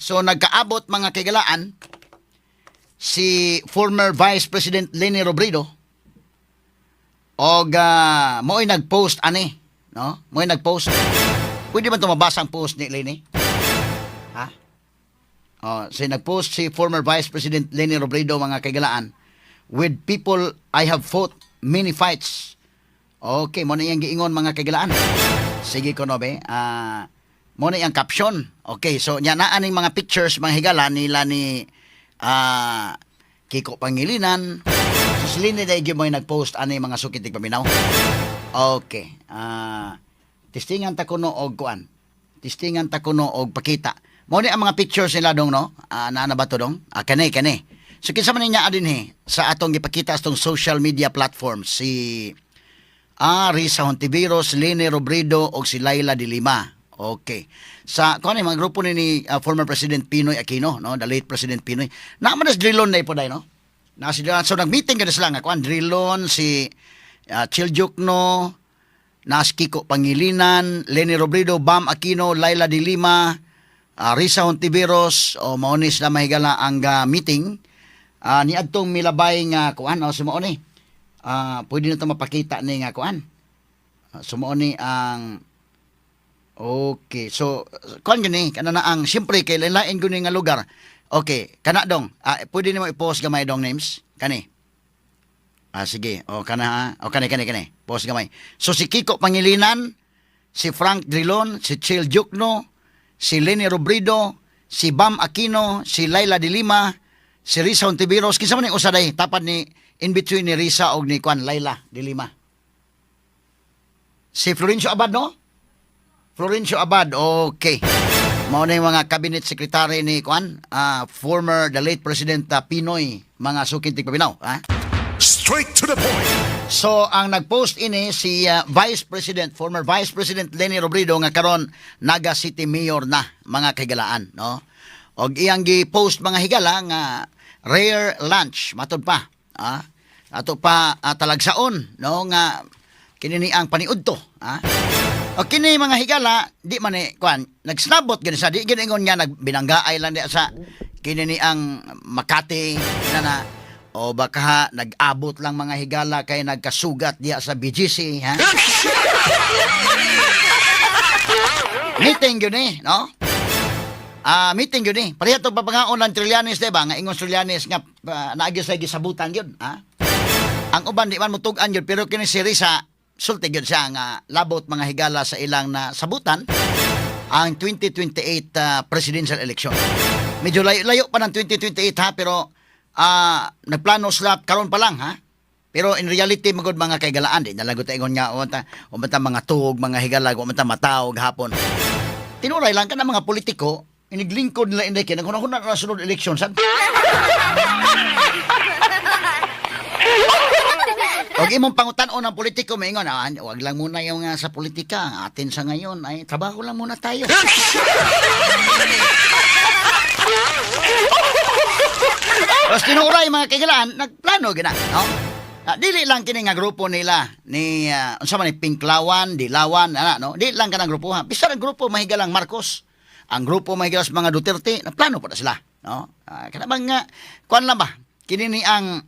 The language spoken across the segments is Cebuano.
So nagkaabot, mga kahigalaan, si former Vice President Leni Robredo og mo'y nag-post ani, no? Mo'y nag-post. Pwede ba ito mabasa ang post ni Leni? Ha? Oh, si nag-post si former Vice President Leni Robredo, mga kahigalaan, "With people I have fought many fights." Okay, mo na iyang giingon, mga kahigalaan. Sige ko no be. Ah, mo na iyang caption. Okay, so nya naa ning mga pictures, mga higala, nila ni Kiko Pangilinan. So si Leni dahil mo nag-post ani, mga suki tigpaminaw. Okay. Testingan ta kuno og kuan. Testingan ta kuno og pakita. Mo ni ang mga pictures nila dong, no? Ah, naa na ba to dong? Ah, kani kani. So kinsa man niya dinhi sa atong gipakita sa atong social media platforms, si Risa Hontiveros, Leni Robredo og si Leila de Lima. Okay. Sa kuan mga grupo ni former President PNoy Aquino, no? The late President PNoy. Naa man si Drilon na po dai, no? Na si Drilon. So nag-meeting gani sila nga kuan Drilon, si Chel Diokno, na si Kiko Pangilinan, Leni Robredo, Bam Aquino, Leila de Lima, Risa Hontiveros, o mao ni sila, mahigala, ang meeting. Ni adtong milabay nga kuan, o so mao ni. Pwede na ito mapakita ni nga kuan. So mao ni ang. Okay. So kuan gani kana na ang siyempre kay lain gani nga lugar. Okay, kana dong. Pwede nimo i-post gamay dong, names kani. Ah, sige. O kana ha. O kani kani kani. Post gamay. So si Kiko Pangilinan, si Frank Drilon, si Chel Diokno, si Leni Robredo, si Bam Aquino, si Leila de Lima, si Risa Hontiveros. Kinsa man ning usa day tapad ni, in between ni Risa og ni kuan, Leila de Lima? Si Florencio Abad, no? Florencio Abad, okay. Mao na yung mga cabinet secretary ni kuan, former, the late President PNoy, mga suking tigpaminaw, ha? Straight to the point. So, ang nag-post ini si Vice President, former Vice President Leni Robredo nga karon Naga City Mayor na, mga kahigalaan, no? Og iyang gi-post, mga higala, nga rare lunch matud pa, ah. Ato pa talagsaon, no, nga kini ni ang paniudto, ah. O kini, mga higala, di man ni kuan, nagsnabot gani sa di gani ingon nga nagbinanggaay lang di sa kini ni ang Makati na na o baka nag-abot lang, mga higala, kay nagkasugat diya sa BGC, ha. Meeting yun eh, no? Ah, meeting yun eh. Pareha to papangaon ng Trillanes, di ba? Nga ingon Trillanes nga naagi sa gisabutan yun, ha? Ang uban di man mutug-an yun, pero kini si Risa, sulti yun siya nga labot, mga higala, sa ilang na sabutan ang 2028 presidential election. Medyo layo-layo pa ng 2028 ha, pero nagplano sila karon pa lang ha. Pero in reality magod, mga kaigalaan, di nalagot ingon nga o ta o ta mga tuog, mga higala, o ta matawag hapon. Tinuray lang ka ng mga politiko, iniglingkod nila inday kay naguna na sunod election sad. Og imong pangutan-on ang politiko, maingon, "Wag lang muna yung sa politika. Atin sa ngayon ay trabaho lang muna tayo." Tapos tinuray, mga kaigalaan, nagplano gina, no? Dili lang kini nga grupo nila ni unsa man ni Pinklawan, Dilawan, ana, no? Dili lang kanang grupo ha. Bisan ang grupo mahigalang Marcos, ang grupo mahigala sa mga Duterte, nagplano pa na sila, no? Kana bang kuan lang ba? Kini ni ang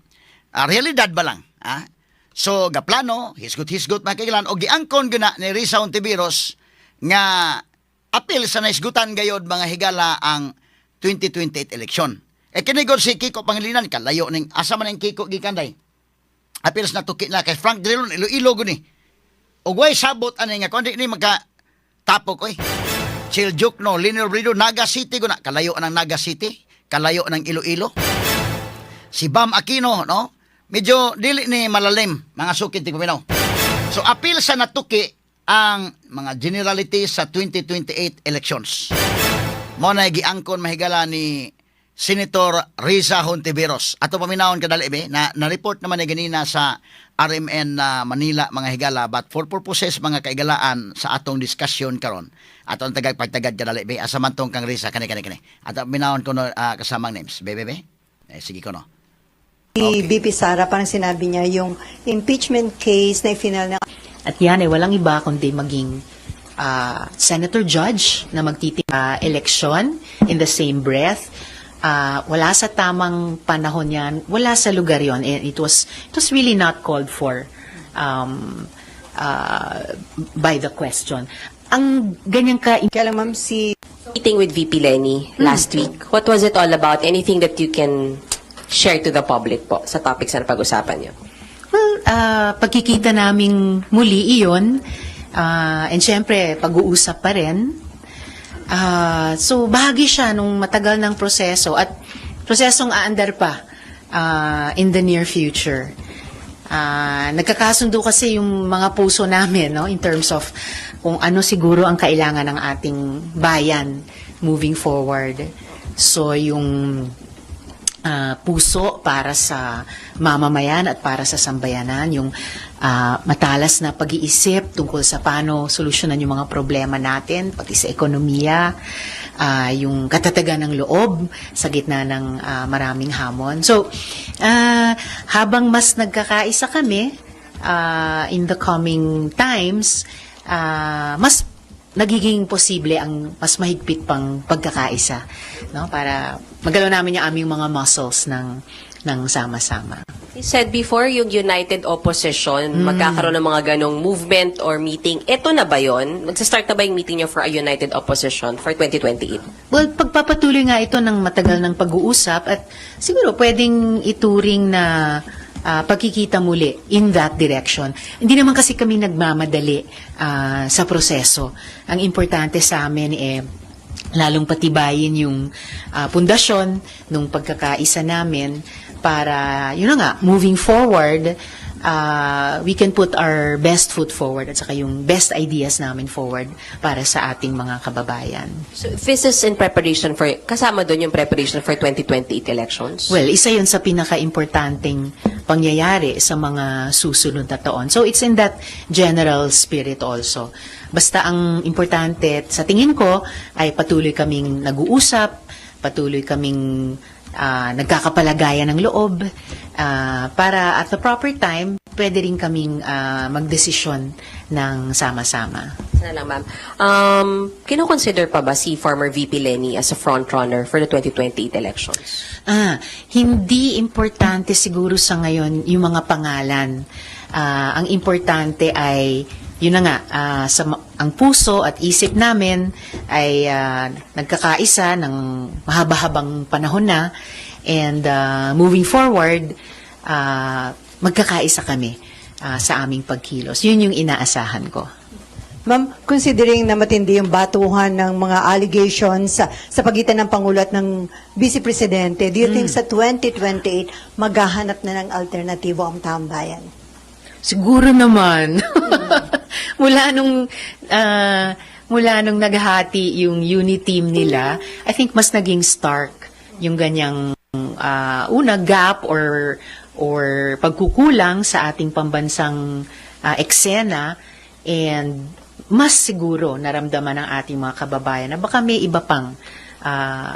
realidad ba lang, ha? So gaplano, hisgot-hisgot, mga kaigalaan, og giangkon gyud na ni Risa Hontiveros nga apil sa nahisgutan gayod, mga higala, ang 2028 election. Eh kini gud si Kiko Pangilinan kalayo ning asa man ang Kiko gikan day. Apil sa natuki na kay Frank Drilon, Iloilo gud ni. Og way sabot ani nga kundi ni magka tapok oy. Chel Diokno, Leni Robredo, Naga City gud na, kalayo ng Naga City, kalayo ng Iloilo. Si Bam Aquino, no? Medyo dili ni malalim, mga sukid tigpaminaw. So apil sa natuki ang mga generalities sa 2028 elections. Mo na giangkon, mahigala, ni Senator Risa Hontiveros. Ato paminawon kadali be na na-report naman ni ganina sa RMN na Manila, mga higala, but for purposes, mga kaigalaan, sa atong discussion karon, ato ang tagag pagtagad kadali be. Asa man tong kang Risa? Kani kani kani. Ato paminawon ko no, kasamang names be be be eh, sige ko no. Si VP Sara, parang sinabi niya, yung impeachment case na final na At yan ay walang iba kundi maging Senator judge na magtitim eleksyon in the same breath. Wala sa tamang panahon yan, wala sa lugar yon, and it was really not called for by the question. Ang ganyan ka Kaya lang, ma'am, si Meeting with VP Leni last week. What was it all about? Anything that you can share to the public po sa topics na pag-usapan niyo? Well, pagkikita naming muli iyon, and syempre, pag-uusap pa rin. So, bahagi siya nung matagal ng proseso at prosesong aandar pa in the near future. Nagkakasundo kasi yung mga puso namin, no, in terms of kung ano siguro ang kailangan ng ating bayan moving forward. So, yung puso para sa mamamayan at para sa sambayanan, yung matalas na pag-iisip tungkol sa paano solusyonan yung mga problema natin, pati sa ekonomiya, yung katatagan ng loob sa gitna ng maraming hamon. So, habang mas nagkakaisa kami in the coming times, mas nagiging posible ang mas mahigpit pang pagkakaisa, no, para magalaw namin yung aming mga muscles ng sama-sama. You said before, yung United Opposition, magkakaroon ng mga ganong movement or meeting. Ito na ba yon? Magsa-start na ba yung meeting niyo for a United Opposition for 2028? Well, pagpapatuloy nga ito ng matagal ng pag-uusap at siguro pwedeng ituring na pagkikita muli in that direction. Hindi naman kasi kami nagmamadali sa proseso. Ang importante sa amin eh lalong patibayin yung pundasyon nung pagkakaisa namin para, yun na nga, moving forward, we can put our best foot forward at saka yung best ideas namin forward para sa ating mga kababayan. So this is in preparation for, kasama doon yung preparation for 2028 elections? Well, isa yun sa pinaka-importanteng pangyayari sa mga susunod na taon. So it's in that general spirit also. Basta ang importante sa tingin ko ay patuloy kaming nag-uusap, patuloy kaming nagkakapalagayan ng loob para at the proper time, pwede rin kaming magdesisyon ng sama-sama. Sana lang, ma'am. Kino-consider pa ba si former VP Leni as a frontrunner for the 2028 elections? Hindi importante siguro sa ngayon yung mga pangalan. Ang importante ay yun na nga, ang puso at isip namin ay nagkakaisa ng mahaba-habang panahon na and moving forward, magkakaisa kami sa aming pagkilos. Yun yung inaasahan ko. Ma'am, considering na matindi yung batuhan ng mga allegations sa pagitan ng Pangulo at ng Vice Presidente, do you think sa 2028 maghahanap na ng alternatibo ang taong bayan? Siguro naman. Mula nung naghati yung unity team nila, I think mas naging stark yung ganyang una gap or pagkukulang sa ating pambansang eksena and mas siguro naramdaman ng ating mga kababayan na baka may iba pang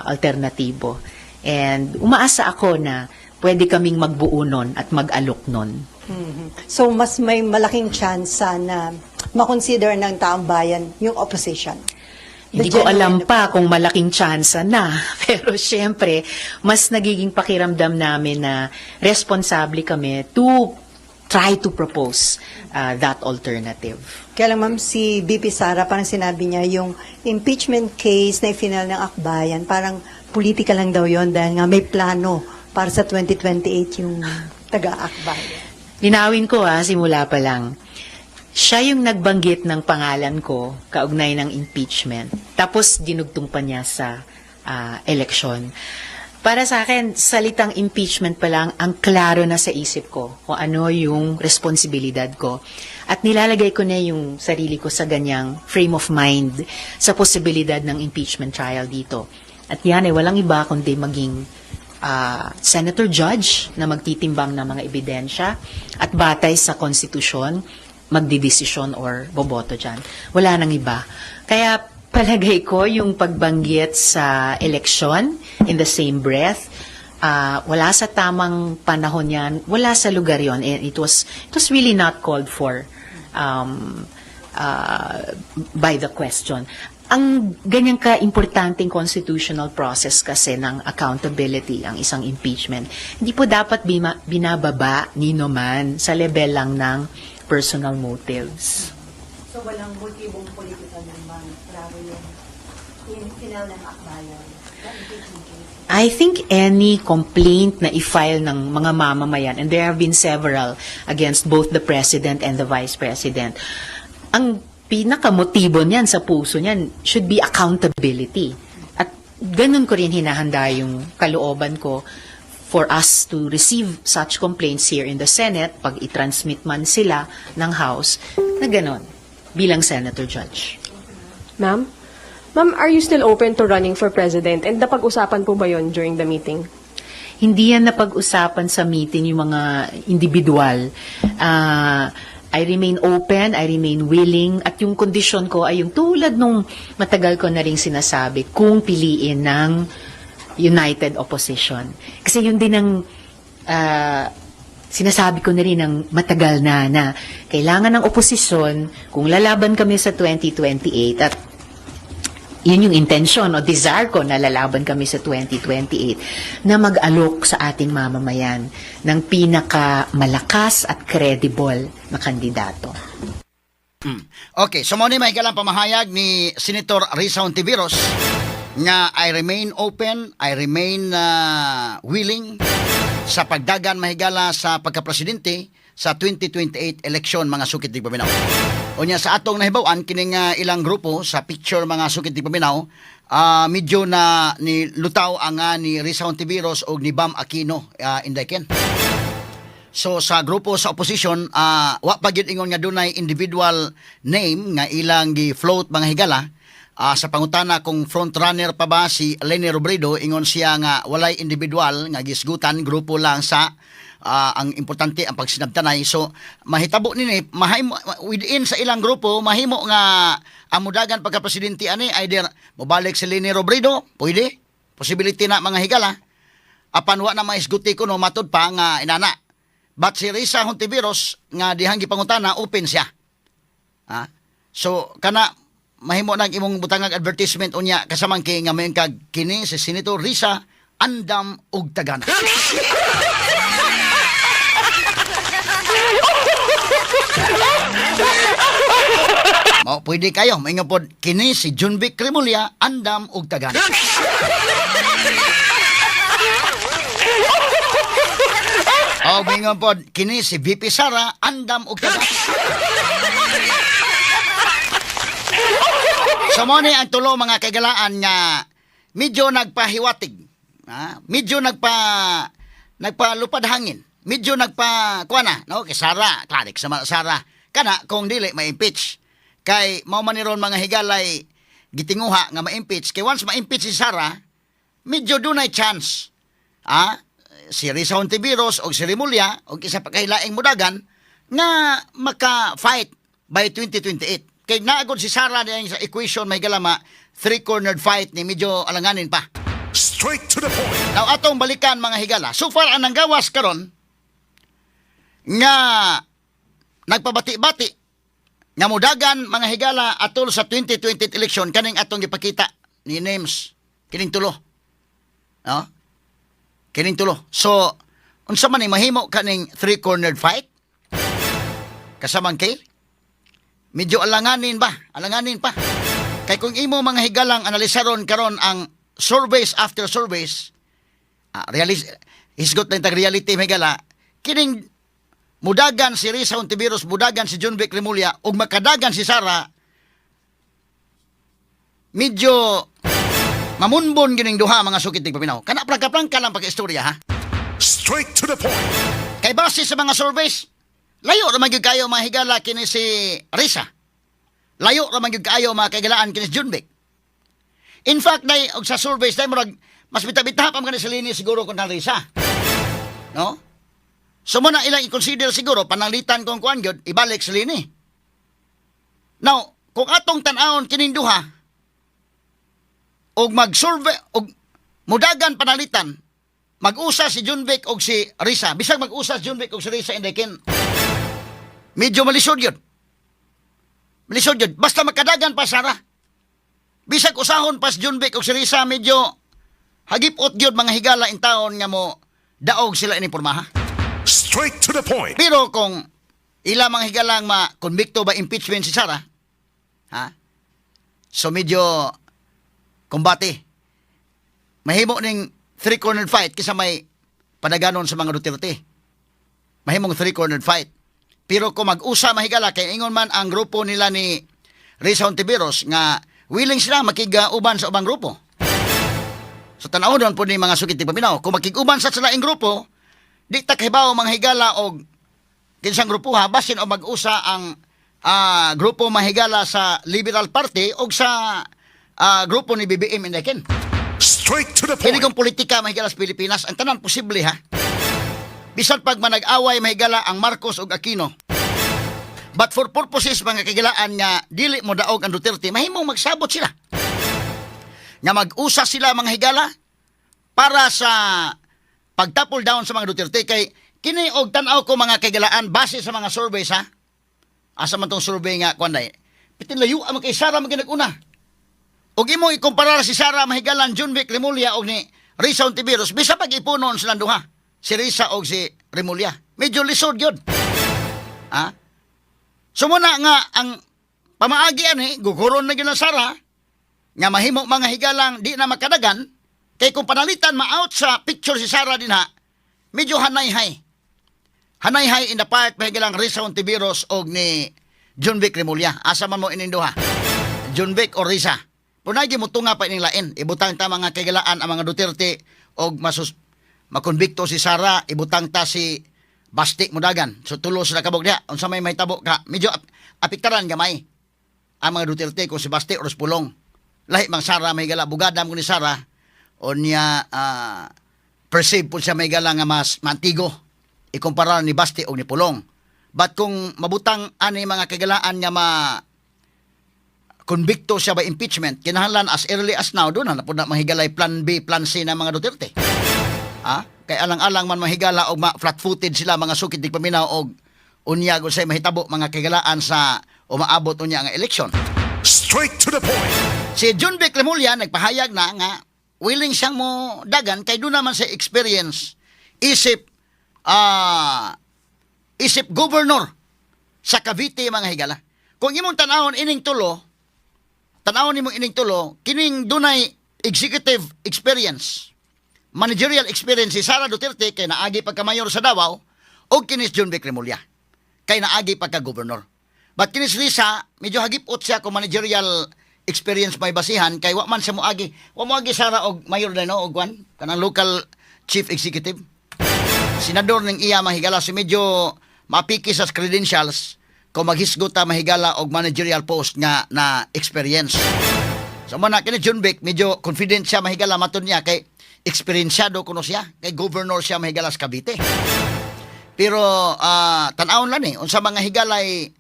alternatibo. And umaasa ako na pwede kaming magbuo nun at mag-alok nun. So, mas may malaking chance na makonsider ng taong bayan yung opposition? The Hindi ko alam genuine pa kung malaking tsansa na. Pero syempre, mas nagiging pakiramdam namin na responsable kami to try to propose that alternative. Kaya lang, ma'am, si VP Sara, parang sinabi niya, yung impeachment case na final ng Akbayan, parang politika lang daw yon dahil nga may plano para sa 2028 yung taga-Akbayan. Linawin ko ha, simula pa lang. Siya yung nagbanggit ng pangalan ko kaugnay ng impeachment. Tapos dinugtong pa niya sa eleksyon. Para sa akin, salitang impeachment pa lang, ang klaro na sa isip ko kung ano yung responsibilidad ko. At nilalagay ko na yung sarili ko sa ganyang frame of mind sa posibilidad ng impeachment trial dito. At yan ay walang iba kundi maging senator judge na magtitimbang ng mga ebidensya at batay sa konstitusyon, magdidesisyon or boboto dyan. Wala nang iba. Kaya palagay ko yung pagbanggit sa eleksyon in the same breath, wala sa tamang panahon yan, wala sa lugar yon. And it was really not called for. by the question. Ang ganyang ka-importanteng constitutional process kasi ng accountability, ang isang impeachment, hindi po dapat binababa nino man sa level lang ng personal motives. So walang motibong political naman, klaro yung final ng Akbayan na impeachment case. I think any complaint na i-file ng mga mamamayan, and there have been several against both the President and the Vice President, ang pinakamotibo niyan sa puso niyan should be accountability. At ganun ko rin hinahanda yung kalooban ko for us to receive such complaints here in the Senate, pag i-transmit man sila ng House, na ganun, bilang senator judge. Ma'am? Ma'am, are you still open to running for president? And napag-usapan po ba yon during the meeting? Hindi yan napag-usapan sa meeting, yung mga individual. I remain open, I remain willing, at yung kondisyon ko ay yung tulad nung matagal ko na rin sinasabi, kung piliin ng United Opposition. Kasi yun din ang sinasabi ko na rin ng matagal na na kailangan ng oposisyon kung lalaban kami sa 2028, at yun yung intention o desire ko na lalaban kami sa 2028, na mag-alok sa ating mamamayan ng pinakamalakas at credible na kandidato. Okay, so mao ni may galang pamahayag ni Senator Risa Hontiveros nga "I remain open, I remain willing" sa pagdagan, mahigala, sa pagkapresidente sa 2028 election, mga sukit di paminaw. Unya sa atong nahibaw-an, kining ilang grupo sa picture, mga sukit di paminaw, medyo na ni lutaw ang ni Risa Hontiveros og ni Bam Aquino, Inday Ken. So sa grupo sa opposition, wa pa gyud ingon nga dunay individual name nga ilang gi-float, mga higala. Sa pangutana kung front runner pa ba si Leni Robredo, ingon siya nga walay individual nga gisgutan, grupo lang sa ang importante ang pagsinabtanay. So mahitabo nini mahimo within sa ilang grupo, mahimo nga ang mudagan pagka-presidente ani either mobalik si Leni Robredo, pwede. Possibility na, mga higala. Apan wa na maisguti ko no matud pa nga inana. But si Risa Hontiveros nga dihang gipangutana, open siya. Ha? So kana mahimo nang imong butangag advertisement unya kasamang kay nga mayon kag kini si Senator Risa, andam og tagana. Mao pwede kayo maingon pod kini si Jonvic Remulla, andam og tagana. O maingon pod kini si VP Sara, andam og tagana. So mo ni ang tulo, mga kaigalaan, nga medyo nagpahiwatig. Ha? Medyo nagpalupad hangin. Medyo nagpa kuha na, no? Kay Sara, klarik sa Sara. Kana kung dili ma-impeach. Kay mao man ni ron, mga higalay, gitinguha nga ma-impeach. Kay once ma-impeach si Sara, medyo dunay chance. Ah, si Risa Hontiveros o si Remulla o isa pa kay laing mudagan nga maka-fight by 2028. Kay naagod si Sara diyan sa equation, may galama, three-cornered fight ni medyo alanganin pa. Straight to the point. Now atong balikan, mga higala. So far ang nanggawas karon nga nagpabati-bati nga mudagan, mga higala, atol sa 2028 election, kaning atong gipakita ni names kining tulo. No? Kining tulo. So unsa man ni mahimo kaning three-cornered fight? Kasamang kay medyo alanganin ba? Alanganin pa. Kay kung imo, mga higalang, analisaron karon ang surveys after surveys, hisgot na yung reality, mga higala, kining mudagan si Risa Hontiveros, mudagan si Jonvic Remulla, ug makadagan si Sara, medyo mamunbon gining duha, mga sukit paminaw. Kana prangka-prangka lang pagka-istorya ha. Straight to the point. Kay base sa mga surveys, layo ra man gyud kayo, mga higala, kini si Risa. Layo ra man gyud kaayo, mga kaigalaan, kini si Jonvic. In fact, day og sa surveys day murag mas bita-bita pa man kani si Leni siguro kon Risa. No? So mo na ilang i-consider siguro pananglitan kung kuan gyud ibalik si Leni. Now, kung atong tan-awon kining duha og mag-survey og mudagan panalitan, mag-usa si Jonvic og si Risa, bisag mag-usa si Jonvic og si Risa, Inday Ken, medyo malisod yun. Lisod yun. Basta makadagan pa, Sara. Bisag usahon pas Junvic og si Risa, medyo hagipot gyud, mga higala, in taon nga mo daog sila ini pormaha. Straight to the point. Pero kung ila mga higalang ma-convicto ba impeachment si Sara, ha? So medyo kumbate. Mahimo ning three-cornered fight kaysa may padaganon sa mga Duterte. Mahimong three-cornered fight. Pero kung mag-usa, mahigala, kay ingon man ang grupo nila ni Risa Hontiveros nga willing sila makig-uban sa ubang grupo. So tan-awon doon po ni, mga sukit paminaw. Kung makig-uban sa laing grupo, di ta kahibaw, mga higala, og kinsang grupo ha, basin o mag-usa ang grupo, mahigala, sa Liberal Party o sa grupo ni BBM Indekin. Straight to the Kini point. kong politika, mahigala, sa Pilipinas, ang tanan posible ha. Bisan pag manag-away, mahigala, ang Marcos ug Aquino. But for purposes, mga kagilaan, nga dili mo daog ang Duterte, mahimong magsabot sila. Nga mag-usa sila, mga higala, para sa pagtapol down sa mga Duterte kay kini og tan-aw ko, mga kagilaan, base sa mga surveys ha. Asa man tong survey nga kuan day. Pitin layo ang kay Sara man ginag-una. Og imo ikumpara si Sara, mahigalan, Junvic Remulla og ni Risa Hontiveros, bisa pag ipunon silang duha. Si Risa og si Remulla. Medyo lisod yun. Ha? So muna nga ang pamaagi ani, guguron na gyud ang Sara nga mahimo, mga higalang, di na makadagan kay kung panalitan ma-out sa picture si Sara dinha, medyo hanayhay. Hanayhay in the part, mahigalang, Risa Hontiveros og ni Junvic Remulla. Asa man mo ining duha? Junvic o Risa? Punay mutunga pa ining lain. Ibutang ta, mga kaigalaan, ang mga Duterte og masus makonbikto si Sara, ibutang ta si Basti mudagan. So tulo sila kabog diha. Unsa may mahitabo ka? Medyo apiktaran gamay ang mga Duterte kung si Basti or si Pulong. Lahi mang Sara, may gala, bugada mo ni Sara o niya perceive po siya may gala nga mas mantigo ikumpara ni Basti o ni Pulong. But kung mabutang ani, mga kagalaan, nga ma convicto siya by impeachment, kinahanglan as early as now, doon na po na mahigalay plan B, plan C ng mga Duterte. Ah, kay alang-alang man, mahigala, og ma flat-footed sila, mga sukit di paminaw, og unya gud say mahitabo, mga kagalaan, sa umaabot unya nga election. Straight to the point. Si Junvic Remulla nagpahayag na nga willing siyang mo dagan kay doon naman sa experience isip governor sa Cavite, mga higala. Kung imong tan-awon ining tulo, tan-awon nimo ining tulo, kining dunay executive experience, managerial experience, si Sara Duterte kay naagi pagka-mayor sa Davao o kini si Junvic Remulla kay naagi pagka-governor. But kini si Risa, medyo hagipot siya kung managerial experience may basihan kay wa man siya moagi. Wa moagi Sara og mayor na no og kwan kanang local chief executive. Senador ning iya, mahigala, si medyo mapiki sa credentials kung maghisgot ta, mahigala, og managerial post nga na experience. So mo na kini Junvic, medyo confident siya, mahigala, maton niya kay eksperyensyado kuno siya kay governor siya, mahigala, sa Cavite. Pero tan-awon lang eh unsa, mga higalay,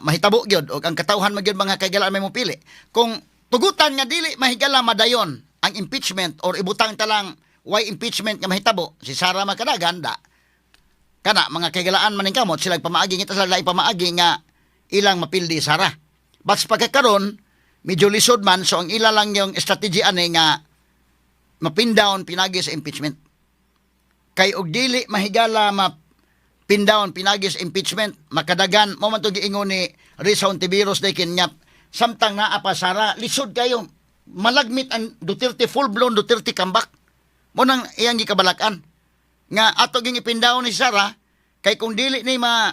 mahitabo gyud og ang katawhan man gyud, mga kahigalaan, may mopili. Kung tugutan nga dili, mahigala, madayon ang impeachment or ibutang talang why impeachment nga mahitabo, si Sara makadagan da. Kana, mga kahigalaan, maningkamot sila pamaagi ngita sa laing pamaagi nga ilang mapildi Sara. But sa pagkakaron medyo lisod man, so ang ila lang yung strategy ani nga mapin down pinagi sa impeachment. Kay og dili, mahigala, ma pin down pinagi sa impeachment, makadagan mo man to giingon ni Risa Hontiveros daykin nga samtang naa pa Sara, lisod kayo malagmit ang Duterte, full blown Duterte comeback. Mo nang iyang gikabalakan nga ato ging ipin down ni Sara kay kung dili ni ma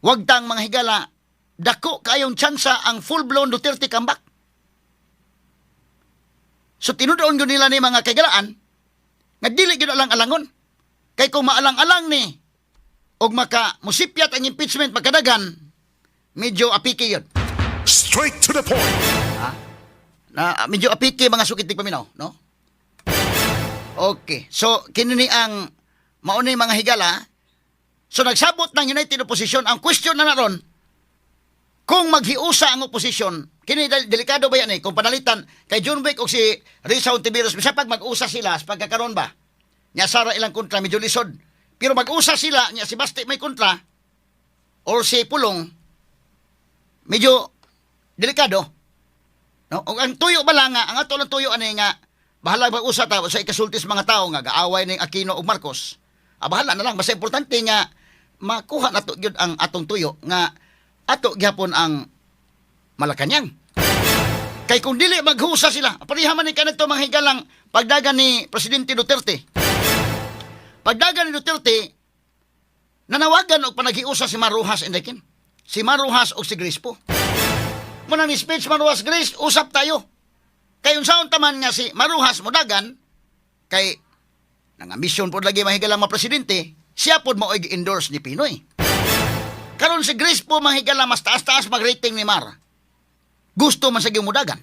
wagtang, mga higala, dako kayong tsansa ang full blown Duterte comeback. So tinudoon gyud nila ni, mga kaigalaan, nga dili gyud alang-alangon. Kay kung maalang-alang ni og maka musipyat ang impeachment, magkadagan, medyo apiki yun. Straight to the point. Na medyo apiki, mga sukit paminaw, no? Okay. So kini ni ang maunay, mga higala. So nagsabot ng United Opposition, ang question na naron kung maghiusa ang oposisyon, kini delikado ba yan eh kung panalitan kay Junvic o si Risa Hontiveros, bisa pag mag-usa sila sa pagkakaroon ba? Nya Sara ilang kontra, medyo lisod. Pero mag-usa sila, nya si Basti may kontra or si Pulong, Medyo delikado. No? Og ang tuyo ba lang nga, ang ato lang tuyo ani nga bahala ba usa ta sa ikasulti sa mga tao nga gaaway ning Aquino ug Marcos. Ah, bahala na lang, basta importante nga makuha nato gyud ang atong tuyo nga ato gyapon ang Malacañang. Kay kung dili maghusa sila, pareha man ni kanadto, mga higalang, pagdagan ni Presidente Duterte. Pagdagan ni Duterte, nanawagan og panaghiusa si Mar Roxas, Enriquin. Si Mar Roxas og si Grace Poe. Muna ni speech Mar Roxas, "Grace, usap tayo." Kay unsaon taman nga si Mar Roxas modagan, kay nangambisyon pod lagi, mahigalang, mga presidente, siya pod mao'y gi-endorse ni PNoy. Karon si Grace Poe, mahigala, mas taas-taas mag-rating ni Mar. Gusto man sa mudagan.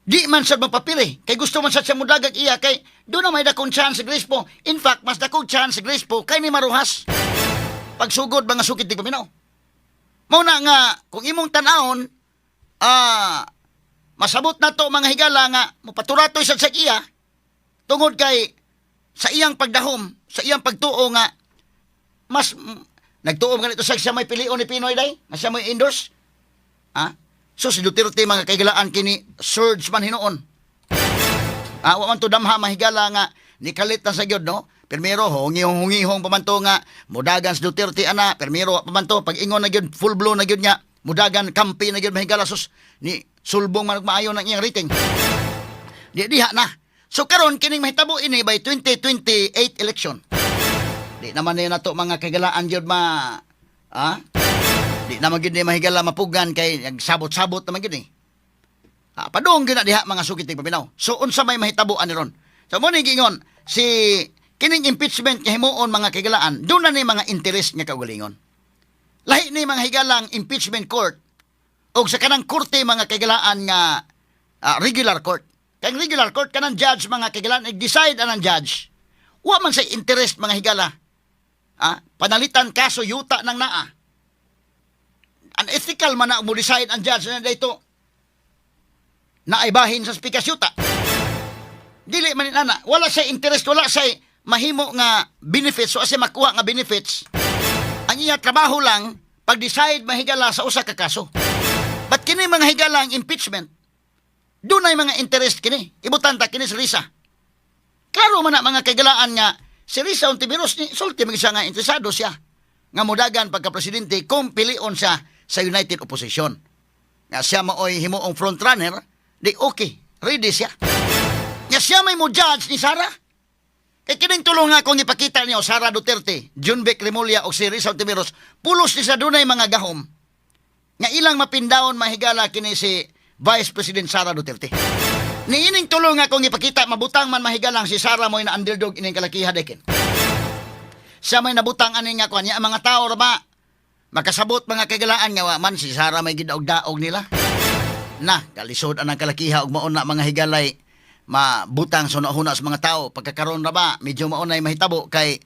Di man sa magpapili. Kay gusto man sa siya mudagan iya. Kay doon na may dakong chance si Grace Poe. In fact, mas dakong chance si Grace Poe kay ni Mar Roxas. Pagsugod, mga sukit tig paminaw. Mao na nga, kung imong tan-awon, masabot na to, mga higala, nga mupaturatoy sa iya tungod kay sa iyang pagdahom, sa iyang pagtuo nga mas nagtuo ganito sa siya may pilion ni PNoy day, nga siya may endorse. Ha? So si Duterte, mga kaigalaan, kini surge man hinuon. Ah, wa man to damha, mahigala, nga nikalit na sa gyud, no. Primero hungihong-hungihong pa man to nga mudagan si Duterte ana, primero wa pa man to, pag ingon na gyud, full blown na gyud nga mudagan kampi na gyud, mahigala, sus, ni sulbong man og maayo ng iyang rating. Di diha na. So karon kining mahitabo ini by 2028 election. Di naman ni nato, mga kaigalaan, gyud ma, ah? Di naman gyud ni, mahigala, mapugan kay nagsabot-sabot naman gyud eh. Ah, padung gyud na diha, mga sukit paminaw. So unsa may mahitabo ani ron? So mo ni giingon si kining impeachment nga himuon, mga kaigalaan, doon na ni mga interest nga kaugalingon. Lahi ni, mga higalang, impeachment court og sa kanang korte, mga kaigalaan, nga regular court. Kay ang regular court, kanang judge, mga kaigalaan, nag-decide anang judge. Wa man sa interest, mga higala. Ah, panalitan kaso yuta nang naa. Unethical man na mo decide ang judge na dito na ay bahin sa spikas yuta. Dili man ana, wala sa interest, wala sa mahimo nga benefits, wala sa makuha nga benefits. Ang iya trabaho lang pag-decide, mahigala, sa usa ka kaso. But kini, mga higala, ang impeachment, dunay mga interest kini. Ibutan ta kini si Risa. Klaro man na, mga kaigalaan, nga si Risa Hontiveros ni sulti man siya nga interesado siya nga mudagan pagka presidente kung pilion siya sa United Opposition. Nga siya maoy himuong frontrunner, di okay, ready siya. Nga siya may mo judge ni Sara. Kay kining tulong nga kung ipakita niyo, Sara Duterte, Jonvic Remulla o si Risa Hontiveros, pulos ni sa dunay mga gahom nga ilang mapindawon, mahigala, kini si Vice President Sara Duterte. Niining tulong nga kung ipakita, mabutang man, mahigalang, si Sara mo'y na underdog ining kalakiha dekin. Siya may nabutang ani nga kuan niya, ang mga tao ra ba makasabot, mga kagalaan, nga wa man si Sara may gidaog-daog nila. Na, kalisod anang kalakiha ug mauna, mga higalay, mabutang sa huna sa mga tao. Pagkakaroon ra ba medyo maunay mahitabo kay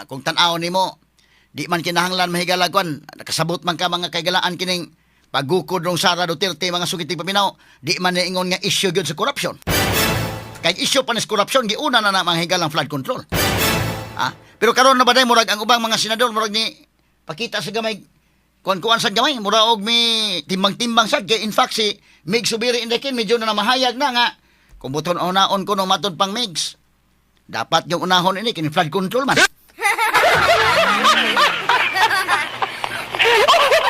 kung tan-aw nimo, di man kinahanglan, mahigala, kwan nakasabot man ka, mga kaigalaan, kining pagukod ng Sara Duterte, mga sugitig paminaw, di man niingon nga issue gyud sa corruption, kay issue pa ni sa corruption, giuna na na, mga higalang, flood control. Ah, pero karon na ba day murag ang ubang mga senador murag ni pakita sa gamay kuan-kuan sa gamay, mura og mi timbang-timbang sad, kay in fact si Migz Zubiri indekin medyo na namahayag na nga kung buton unaon ko no matod pang Migs, dapat yung unahon ini kini flood control man.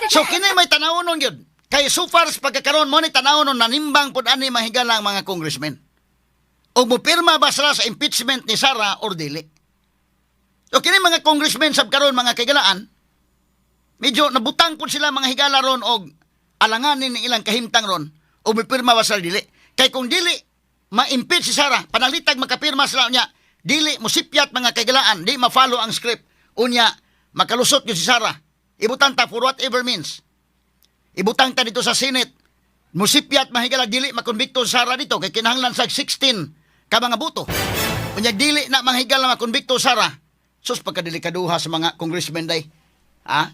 So kini may tanawon gyud. Kay so far sa pagkakaroon mo ni tanawon, nanimbang pud ani, mahigala, ang mga congressmen. Og mopirma ba sila sa impeachment ni Sara or dili? So kini mga congressmen sab karon, mga kaigalaan, medyo nabutang pud sila, mga higala, ron og alanganin ng ilang kahimtang ron o mipirma ba sila dili. Kay kung dili ma-impeach si Sara, panalitag makapirma sila unya, dili musipyat, mga kaigalaan, di ma-follow ang script. Unya, makalusot yun si Sara. Ibutang ta for whatever means. Ibutang ta dito sa Senate. Musipyat, mahigala, dili makonbikto si Sara dito kay kinahanglan sa 16 ka mga boto. Unya dili na, manghigala, makonbikto Sara. Sus, pagkadelikaduha sa mga congressmen day. Ha?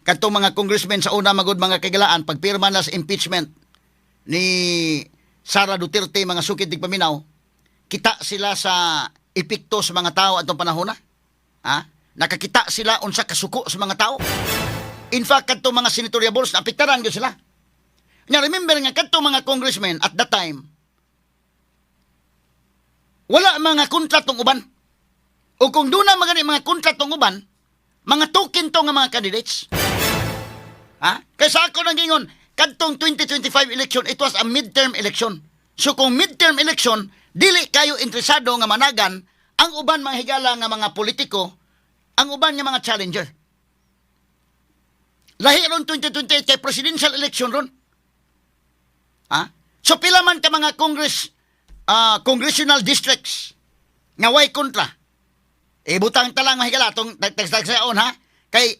Kadtong mga congressmen sa una magud, mga kaigalaan, pagpirma na sa impeachment ni Sara Duterte, mga sukid tig paminaw, kita sila sa epekto sa mga tao atong panahon na. Ha? Nakakita sila unsa kasuko sa mga tao. In fact, kadto mga senatoriables, naapektaran gyud sila. Nya remember nga kadto mga congressmen at that time, wala mga kontratong uban. O kung doon na mga mga kontratong uban, mga token to nga mga candidates. Ha? Kaysa ako nang gingon, kadtong 2025 election, it was a midterm election. So kung midterm election, dili kayo interesado nga managan ang uban mga higala nga mga politiko, ang uban nga mga challenger. Lahi ron 2028 kay presidential election ron. Ha? So pila man ka mga congressional districts nga way kontra. E butang ta lang, mahigala, tong tagtagsaon ha. Kay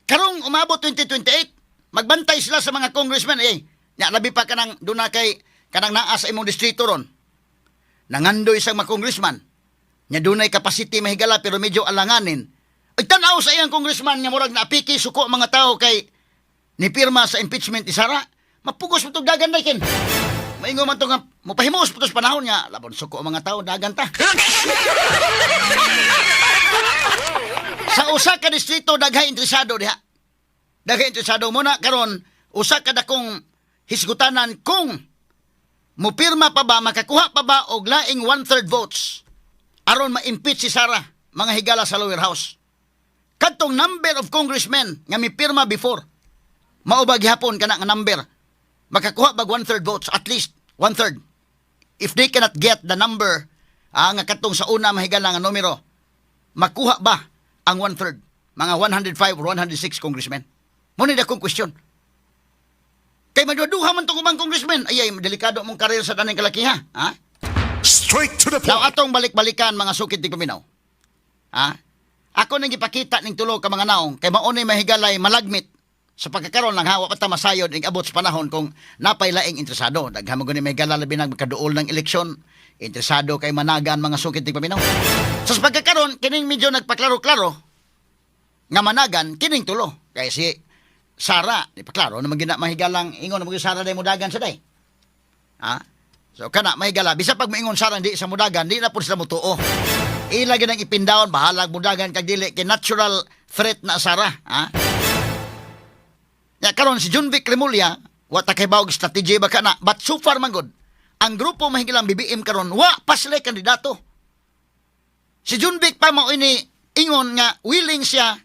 karong umabot 2028, magbantay sila sa mga congressman eh. Nya labi pa kanang duna kay kanang naa sa imong distrito ron. Nangandoy sa mga congressman. Nya dunay capacity, mahigala, pero medyo alanganin. Ay tan-aw sa iyang congressman nga murag naapiki, suko ang mga tao kay ni pirma sa impeachment ni Sara. Mapugos mo tong dagan kin. Maingo man to nga mopahimos po to sa panahon nga labon suko ang mga tao, dagan ta. Sa usa ka distrito daghay interesado diha. Daghay interesado mo na karon usa ka dakong hisgutanan kung mupirma pa ba, makakuha pa ba og laing one-third votes aron ma-impeach si Sara, mga higala, sa lower house. Kadtong number of congressmen nga mipirma before, mao ba gihapon kana nga number? Makakuha bag one-third votes, at least one-third? If they cannot get the number nga katong sa una, mahigala, nga numero, makuha ba ang one-third? Mga 105 or 106 congressmen. Mao ni akong question. Kay maduduha man tong ubang congressmen. Ay, ay, delikado mong career sa taning kalakiha. Ha? Straight to the Now, point. atong balik-balikan, mga sukit di paminaw. Ha? Ako nang gipakita ning tulo ka mga naong kay mao ni, mahigalay, malagmit sa pagkakaroon lang hawa pa ta masayod ing abot sa panahon kung napay laing interesado. Daghan mo gani, mahigala, labi nang makaduol ng eleksyon, interesado kay managan, mga sukit di paminaw. So, sa pagkakaroon kining medyo nagpaklaro-klaro nga managan kining tulo. Kay si Sara, di pa klaro naman gina, mahigalang, ingon naman gyud Sara day mudagan sa day. Ha? So kana, mahigala, bisa pag moingon Sara di sa mudagan, di na pud sila mutuo. Ila gyud ang ipindawon, bahalag mudagan kag dili kay natural threat na Sara, ha? Ya karon si Jonvic Remulla, wa ta kay bawog strategy ba kana, but so far man gud ang grupo, mahigalang BBM karon, wa pa sila kandidato. Si Jonvic pa mao ini ingon nga willing siya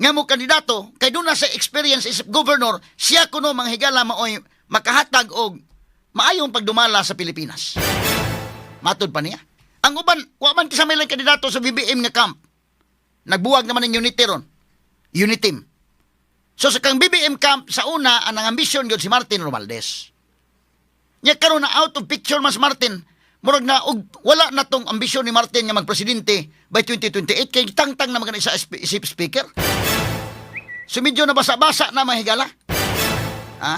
nga mo kandidato kay doon na sa experience isip governor, siya kuno, mga higala, maoy makahatag og maayong pagdumala sa Pilipinas. Matod pa niya. Ang uban, wa man kinsa may lang kandidato sa BBM nga camp. Nagbuwag naman ng unity ron. Unity team. So sa kang BBM camp sa una ang ambisyon gyud si Martin Romualdez. Nya karon na out of picture man si Martin. Murag na og wala na tong ambisyon ni Martin nga magpresidente by 2028 kay tangtang na man sa isip speaker. So medyo nabasa-basa na, mahigala. Ha?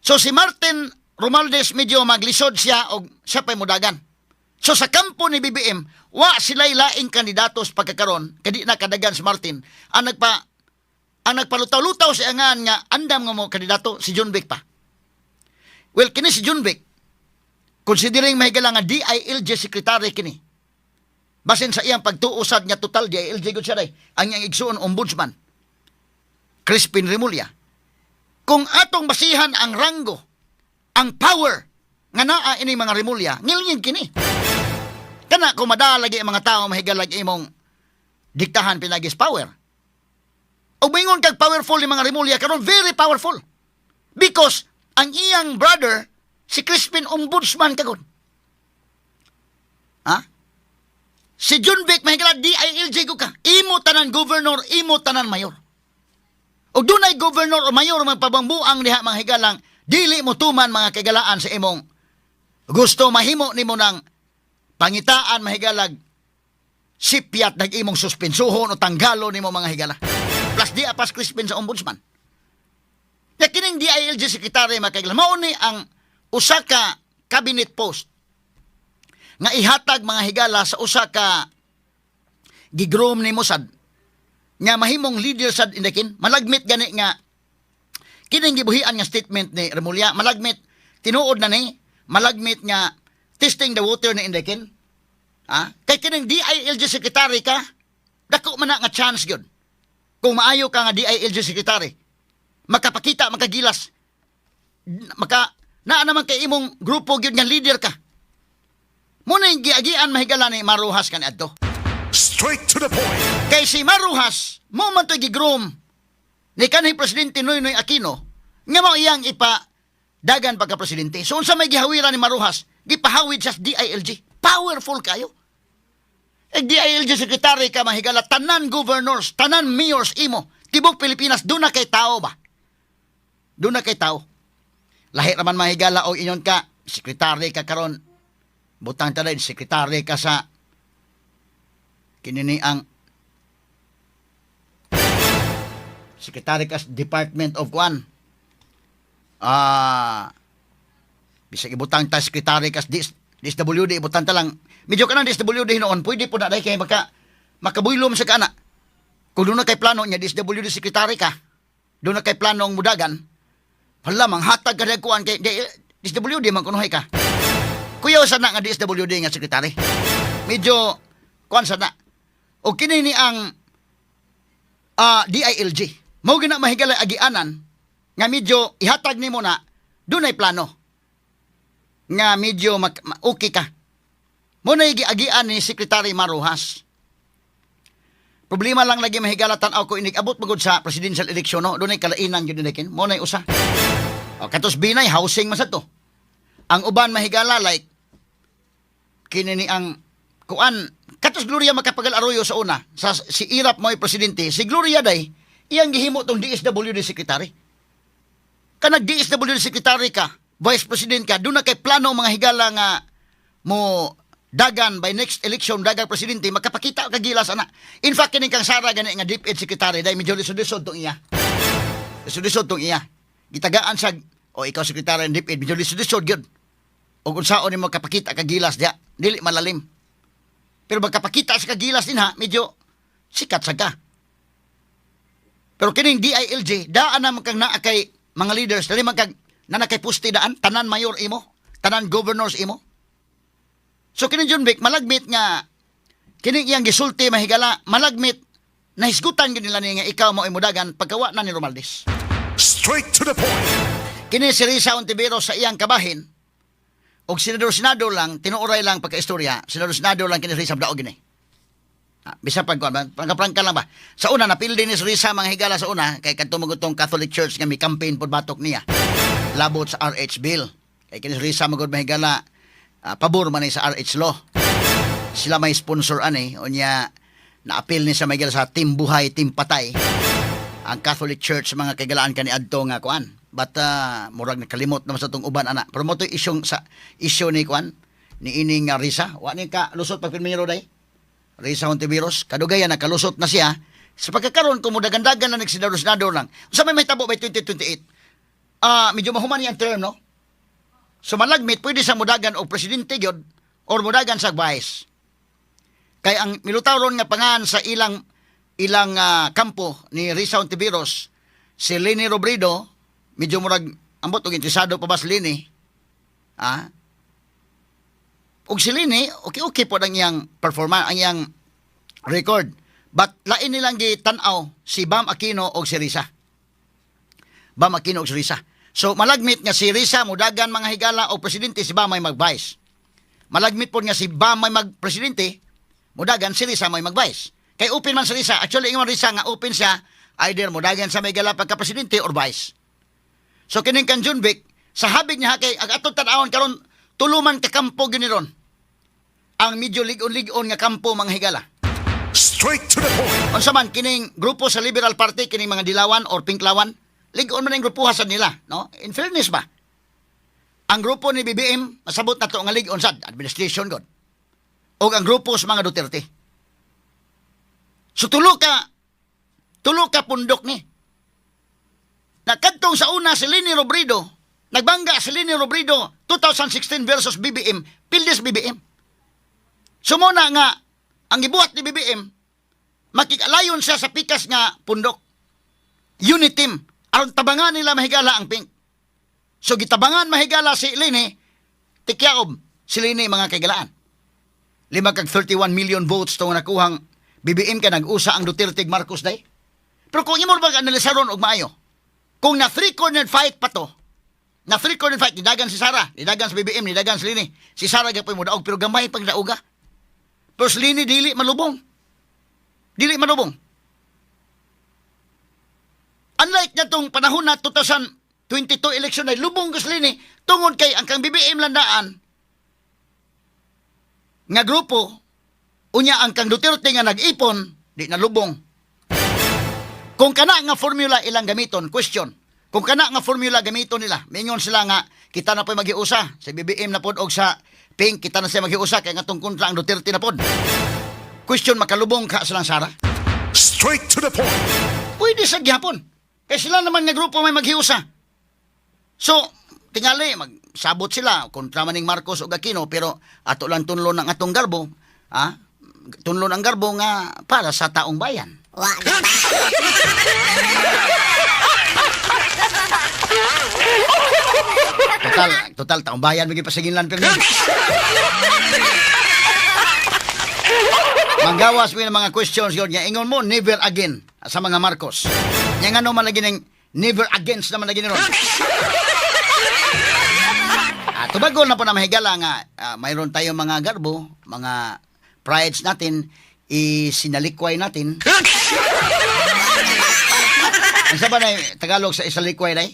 So si Martin Romualdez medyo maglisod siya og siya pa'y mudagan. So sa kampo ni BBM, wa sila'y laing kandidato sa pagkakaron, kadi na kadagan si Martin. Ang nagpalutaw-lutaw sa angan nga andam nga mo kandidato si Jonvic pa. Well, kini si Jonvic, considering mahigala nga DILG secretary kini. Basin sa iyang pagtuusad nga total DILG gud siya day. Ang iyang igsuon ombudsman, Crispin Remulla. Kung atong basihan ang ranggo, ang power nga naa ini mga Remulla, ngilngig kini. Kana kung madala lagi ang mga tao, mahigalag, imong diktahan pinagis power. O moingon kag powerful ni mga Remulla karon, very powerful. Because ang iyang brother si Crispin, ombudsman kagod. Ha? Si Jonvic, mahigala, DILG ko ka. Imo tanan governor, imo tanan mayor. Og dunay governor o mayor magpabambuang diha, mga higalang, dili mo tuman, mga kagalaan, sa imong gusto, mahimo nimo ng pangitaan, mahigalag, sipyat nag imong suspensuhon o tanggalo nimo, mga higala. Plus di apas Crispin sa ombudsman. Ya kining DILG secretary, mga kagala, mao ni ang usa ka cabinet post nga ihatag, mga higala, sa usa ka gigroom ni Mossad nga mahimong leader sad indakin. Malagmit gani nga kining gibuhian nga statement ni Remulla, malagmit tinuod na ni, malagmit nga testing the water ni indakin, ha, kay kining DILG secretary ka, dako man na nga chance gyud. Kung maayo ka nga DILG secretary, makapakita, makagilas, maka naa naman kay imong grupo gyud nga leader ka. Muna yung giagian, mahigala, ni Mar Roxas kaniadto. Straight to the point. Kay si Mar Roxas, mo man to'y gigroom ni kanhi Presidente Noynoy Aquino nga mao iyang ipa dagan pagka presidente. So unsa may gihawiran ni Mar Roxas? Gipahawid sa DILG. Powerful kayo. Eh DILG secretary ka, mahigala, tanan governors, tanan mayors imo. Tibok Pilipinas duna kay tao ba? Duna kay tao. Lahi raman, mahigala, o ingon ka, sekretary ka karon. Butang ta sekretary ka sa kinini ang secretary ka sa Department of Kwan. Bisag ibutang ta secretary ka sa DSWD, ibutang ta lang. Medyo ka ng DSWD noon, pwede po na dahil kay makabuylom sa kana. Kung duna kay plano niya, DSWD secretary ka, duna kay plano ang mudagan, hala, manghatag ka kuan kay DSWD man kunuhay ka. Kuyaw sa na nga DSWD nga secretary. Medyo kuan sa na. O kini ni ang DILG. Mao gina, mahigala, agianan nga medyo ihatag nimo na dunay plano nga medyo okay ka. Mo na giagian ni Secretary Mar Roxas. Problema lang lagi, mahigala, tan-aw ko inig abot magud sa presidential election, no, dunay kalainan gyud ni mo na usa. O katos Binay, housing man sad to. Ang uban, mahigala, like kini ni ang kuan katos Gloria Macapagal Arroyo sa una, sa si Erap mo presidente, si Gloria day iyang gihimo tong DSWD secretary. Kanag DSWD secretary ka, vice president ka, duna kay plano, mga higala, nga mo dagan by next election, dagang presidente, makapakita ka gilas ana. In fact, kining kang Sara gani nga DepEd secretary dai, medyo lisod-lisod tong iya. Lisod-lisod tong iya. Gitagaan sa o ikaw secretary ng DepEd, medyo lisod-lisod gyud. Og unsaon nimo makapakita ka gilas diha, dili malalim. Pero magkapakita sa kagilas din ha, medyo sikat sa ka. Pero kining DILG, daan naman kang naa kay mga leaders, dali man kag na kay puste daan, tanan mayor imo, tanan governors imo. So kining Jonvic, malagmit nga kining iyang gisulti, mahigala, malagmit nahisgutan gyud nila ni nga ikaw mo imudagan pagkawa na ni Romualdez. Straight to the point. Kini si Risa Hontiveros sa iyang kabahin, og senador-senado lang, tinuoray lang pagka-istorya, senador-senado lang kini si Risa daog gini. Bisa pag kuan, prangka-prangka lang ba? Sa una napildi ni si Risa, mga higala, sa una kay kadto magutong Catholic Church nga mi campaign pod batok niya labot sa RH bill. Kay kini si Risa magud, mahigala, pabor man ni sa RH law. Sila may sponsor ani, unya naapil ni sa mahigala sa Team Buhay, Team Patay ang Catholic Church, mga kaigalaan, kani adto nga kuan. But murag nakalimot naman sa tong uban ana. Pero mo to isyong sa isyu ni kuan ni ining nga Risa, wa ni ka lusot pag pirmiro day. Risa Hontiveros, kadugayan nakalusot na siya. Sa pagkakaroon kung mudagandagan na nagsenador-senador lang. Unsa may mahitabo by 2028? Medyo mahuman ang term, no? So malagmit pwede sa mudagan og presidente gyud or mudagan sa vice. Kay ang milutaw ron nga pangan sa ilang ilang kampo ni Risa Hontiveros, si Leni Robredo, medyo murag ambot og interesado pa ba si Leni? Og si Leni, okay okay po ang iyang performance, ang iyang record. But lain nilang gitan-aw si Bam Aquino og si Risa. Bam Aquino og si Risa. So malagmit nga si Risa mudagan, mga higala, o presidente, si Bam may mag-vice. Malagmit po nga si Bam may mag-presidente, mudagan si Risa may mag-vice. Kay open man si Risa. Actually, ingon Risa nga open siya, either mudagan sa may gala pagka-presidente or vice. So kining kan Jonvic, sa habig niya kay ang atong tan-awon karon, tuluman ka kampo gini ron. Ang medyo lig-on-lig-on nga kampo, mga higala. Straight to the point. Unsa man kining grupo sa Liberal Party, kining mga dilawan or pinklawan, lig-on man ang grupo sa nila, no? In fairness ba? Ang grupo ni BBM, masabot na to nga lig-on sad, administration god. O ang grupo sa mga Duterte. So tulo ka pundok ni. Nakadtong sa una si Leni Robredo, nagbangga si Leni Robredo 2016 versus BBM, pildes BBM. Sumuna nga ang gibuhat ni BBM, makikalayon siya sa pikas nga pundok. Unit team. Aron tabangan nila, mahigala, ang pink. So gitabangan, mahigala, si Leni, tikyaob si Leni, mga kaigalaan. 5 kag 31 million votes tong nakuhang BBM ka nag-usa ang Duterte ug Marcos day. Pero kung imo bang analisaron og maayo, kung na three-cornered fight pa to, na three-cornered fight, nidagan si Sara, nidagan si BBM, nidagan si Leni. Si Sara gyapon mo daog, pero gamay pag dauga. Pero si Leni dili malubong. Dili malubong. Unlike na tong panahon na 2022 election ay lubong ko si Leni, tungod kay ang kang BBM landaan nga grupo, unya ang kang Duterte nga nag-ipon, di nalubong. Kung kana nga formula ilang gamiton, question. Kung kana nga formula gamiton nila, mingon sila nga kita na po magiusa sa BBM na pod og sa Pink, kita na siya magiusa kay nga tong kontra ang Duterte na pod. Question, makalubong ka silang Sara? Straight to the point. Pwede sa gihapon. Kay sila naman nga grupo may maghiusa. So, tingali, magsabot sila kontra maning Marcos o Aquino, pero ato lang tunlon ang atong garbo, ha? Tunlon ang garbo nga para sa taong bayan. Total, total taong bayan may pasigin lang pero manggawas mo yung mga questions yun. Nga ingon mo, never again sa mga Marcos. Nga ngano man lagi ng never against naman lagi ni ron. Tubagol na po na mahigala nga mayroon tayong mga garbo, mga prides natin, isinalikway natin. Ang sabi na Tagalog sa isalikway na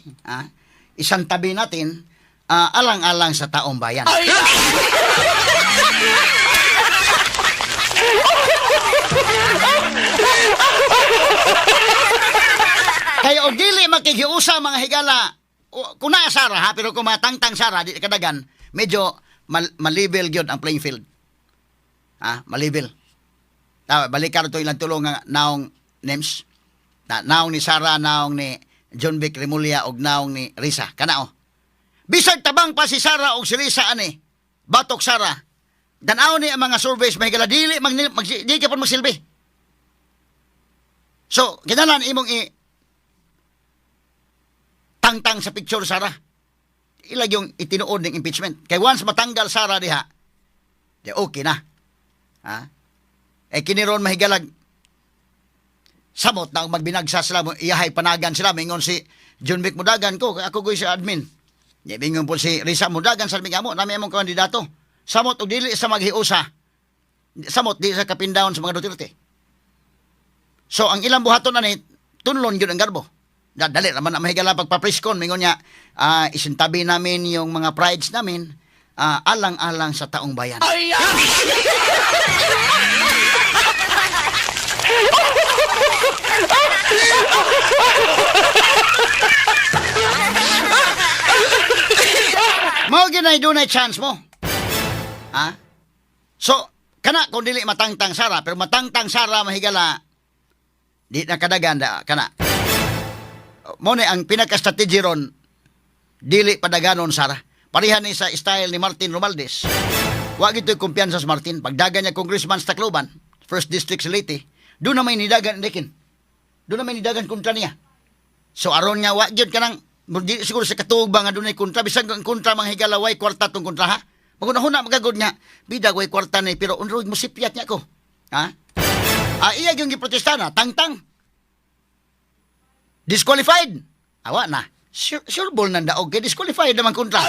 isang tabi natin, alang-alang sa taong bayan. Kaya og dili makikiusa, mga higala, kung naa Sara ha, pero kung matangtang Sara, di kadagan, medyo malibel gyud ang playing field. Ha, malibel. Ta balikan to ilang tulong nga naong names. Na, naong ni Sara, naong ni John Vic Remulla og naong ni Risa. Kana oh. Bisag tabang pa si Sara og si Risa ani. Batok Sara. Tan-aw ni ang mga surveys, mga higala, dili mag, mag di ka pa magsilbi. So, ginalan imong i tangtang sa picture Sara. Ilag yung itinuod ng impeachment. Kay once matanggal Sara diha, di okay na. Ha? Eh kiniron mahigalag samot na ang magbinagsa sila mo iyahay panagan sila, mingon si John Vic, "Mudagan ko ako ko si admin." Di mingon po si Risa, "Mudagan sa aming amo nami among kandidato." Samot og dili sa maghiusa, samot di sa kapindown sa mga Duterte. So ang ilang buhaton ani, tunlon gyud ang garbo. Dali raman na, mahigala, pagpapreskon mingon niya, isintabi namin yung mga prides namin, alang-alang sa taong bayan. Mao ginay dunay chance mo. Ha? So, kana kung dili matangtang Sara, pero matangtang Sara, mahigala, di na kadagan da kana. Mo ni ang pinaka-strategy ron, dili padaganon Sara. Pareha ni sa style ni Martin Romualdez. Wa gito'y kumpiyansa sa Martin. Pagdagan niya congressman sa Tacloban, first district sa Leyte, doon na may nidagan nikin. Doon na may nidagan kontra niya. So aron nga wa gyud kanang di siguro sa katuog ba nga dunay kontra, bisag ang kontra, mga higala, way kwarta tong kontra ha. Magunahuna magagod nga bida way kwarta ni, pero unroy mo sipyat niya ko. Ha? Iya yung giprotesta na tangtang. Disqualified. Awa na. Sure, sure ball nang daog kay disqualified naman kontra.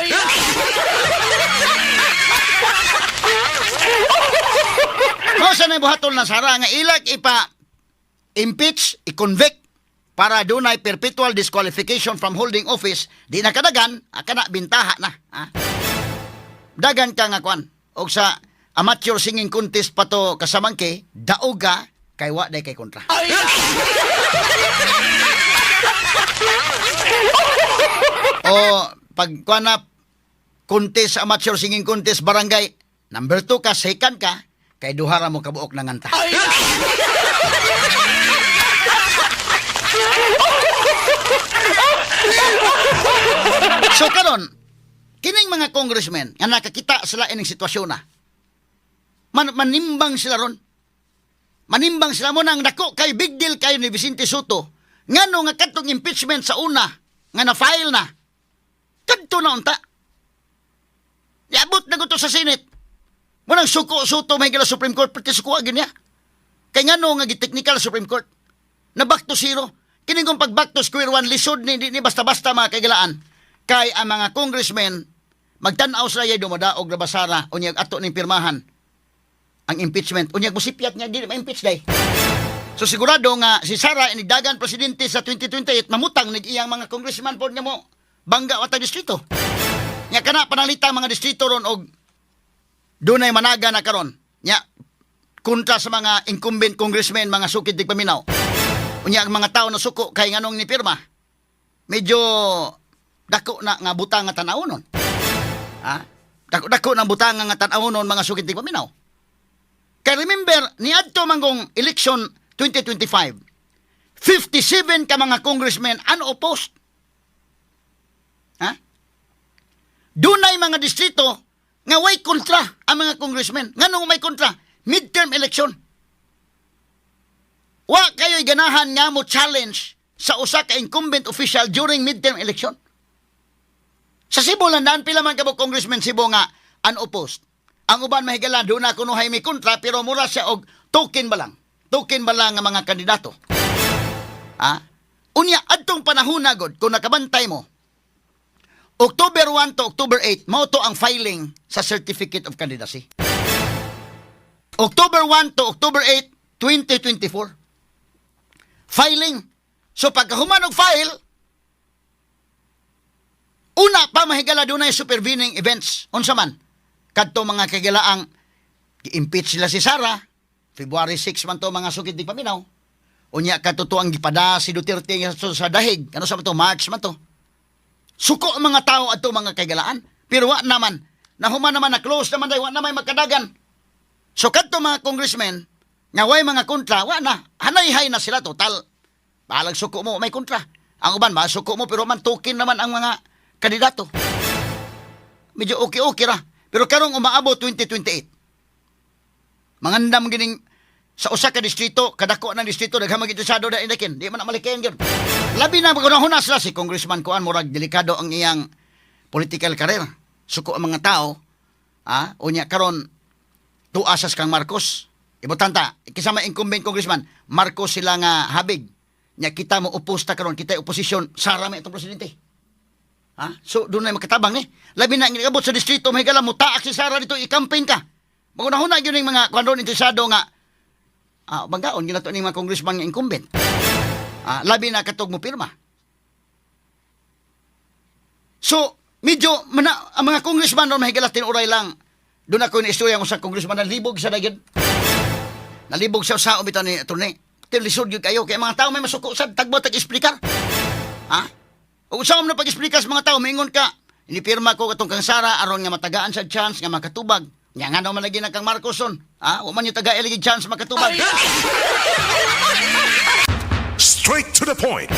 Mao sa na buhaton na Sara nga ilak ipa impeach, i-convict para dunay perpetual disqualification from holding office, di na kadagan, kana bintaha na. Ha? Dagan ka nga kwan. Og sa amateur singing contest pa to kasamangke, daog ka kay wa day kay kontra. O pag kuan na contest sa amateur singing contest barangay, number 2 ka, second ka, kay duha ra mo kabuok ng nganta. So karon, kining mga congressmen nga nakakita sila ining sitwasyon na. Manimbang sila ron. Manimbang sila mo nang dako kay big deal kayo ni Vicente Sotto. Ngano nga kadtong impeachment sa una nga na-file na. Kadto na unta. Iabot na gusto sa Senate. Mo nang suko Sotto may gila Supreme Court pati suko niya. Kay ngano nga giteknikal Supreme Court. Na back to zero. Kini kung pag back to square one, lisod ni, di ni basta-basta, mga kaigalaan. Kay ang mga congressmen, magtan-aw sila yay dumadaog na ba Sara, unyag ato ning pirmahan ang impeachment. Unyag musipyat niya, di ma-impeach day. So sigurado nga si Sara inigdagan presidente sa 2028, mamutang nig iyang mga congressman pod nga mo bangga watang distrito. Nya kana panalita mga distrito ron og dunay managa na karon. Nya kontra sa mga incumbent congressmen, mga sukid tig paminaw. Unya ang mga tao na suko kay nganong ni pirma. Medyo dako na nga butang nga tan-awonon. Ha? Dako-dako na butang nga tan-awonon, mga sukid tig paminaw. Kay remember, niadto manggong election 2025, 57 ka mga congressmen unopposed. Ha? Dunay mga distrito nga way kontra ang mga congressmen. Nganong may kontra? Midterm election. Wa kayo'y ganahan nga mo challenge sa usa ka incumbent official during midterm election. Sa Cebu lang daan, pila man ka congressman Cebu nga unopposed? Ang uban, mahigala, doon na kunuhay may kontra, pero mura siya og token ba lang? Token ba lang nga mga kandidato? Ha? Unya, adtong panahon na god, kung nakabantay mo, October 1 to October 8, mao to ang filing sa Certificate of Candidacy. October 1 to October 8, 2024. Filing. So pagkahuman og file, una pa, mahigala, dunay supervening events. Unsa man? Kadto, mga kagalaang, gi-impeach sila si Sara, February 6 man to, mga sukid di paminaw. Unya kadto ang gipada si Duterte nga sa Dahig. Ano sa man to? March man to. Suko ang mga tao adto, mga kaigalaan. Pero wa naman. Nahuman naman, na close naman dahil wa naman magkadagan. So kadto mga congressmen nga way mga kontra, wa na. Hanay-hay na sila total. Bahalag suko mo, may kontra. Ang uban, masuko mo, pero man token naman ang mga kandidato. Medyo okay-okay ra. Pero karong umaabot 2028, mangandam gining sa usa ka distrito, kadako ng distrito, daghang mga interesado na inakin. Di man na malikayan gyud. Labi na magunahuna sila si congressman kuan, murag delikado ang iyang political career. Suko ang mga tao, ah, unya karon tuwa sa kang Marcos. Ibutang ta, kisama incumbent congressman, Marcos sila nga habig. Nya kita mo oppose ta karon, kita oposisyon, Sara may itong presidente. Ha? So doon na makatabang ni. Labi na ang abot sa distrito, may mo taak si Sara dito, i-campaign ka. Magunahuna gyud ning mga kuan ron, interesado nga banggaon ginato ning mga congressman nga incumbent. Ah, labi na katog mo pirma. So, medyo mana, ang mga congressman ron, mahigala, tinuray lang. Doon ako ni istorya ang usang congressman nalibog sa dayon. Nalibog siya sa bitaw ni attorney. Tilisod gyud kayo kay mga tao may masuko sad tagbo tag explicar. Ha? Ug usa mo na pag-explicar sa mga tao, maingon ka, inipirma ko katong kang Sara aron nga matagaan sa chance nga makatubag. Nya nga man lagi na kang Marcos son. Ha? Wa man yung taga lagi chance makatubag. Straight to the point.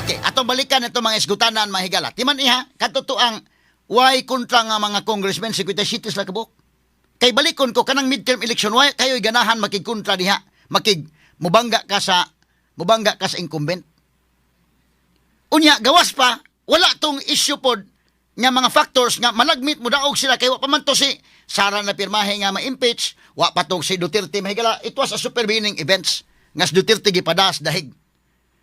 Okay, atong balikan ito mga isgutanan, mga higala. Timan iha, katotoang why kontra nga mga congressmen, 57 sila kabuk. Kay balikon ko kanang midterm election, why kayo'y ganahan makigkontra diha, makig mubangga ka sa incumbent. Unya gawas pa, wala tong issue pod nga mga factors nga malagmit mo daog sila kay wa pa man to si Sara na pirmahe nga ma-impeach, wa pa to si Duterte, mahigala. It was a supervening events nga si Duterte gipadas Dahig.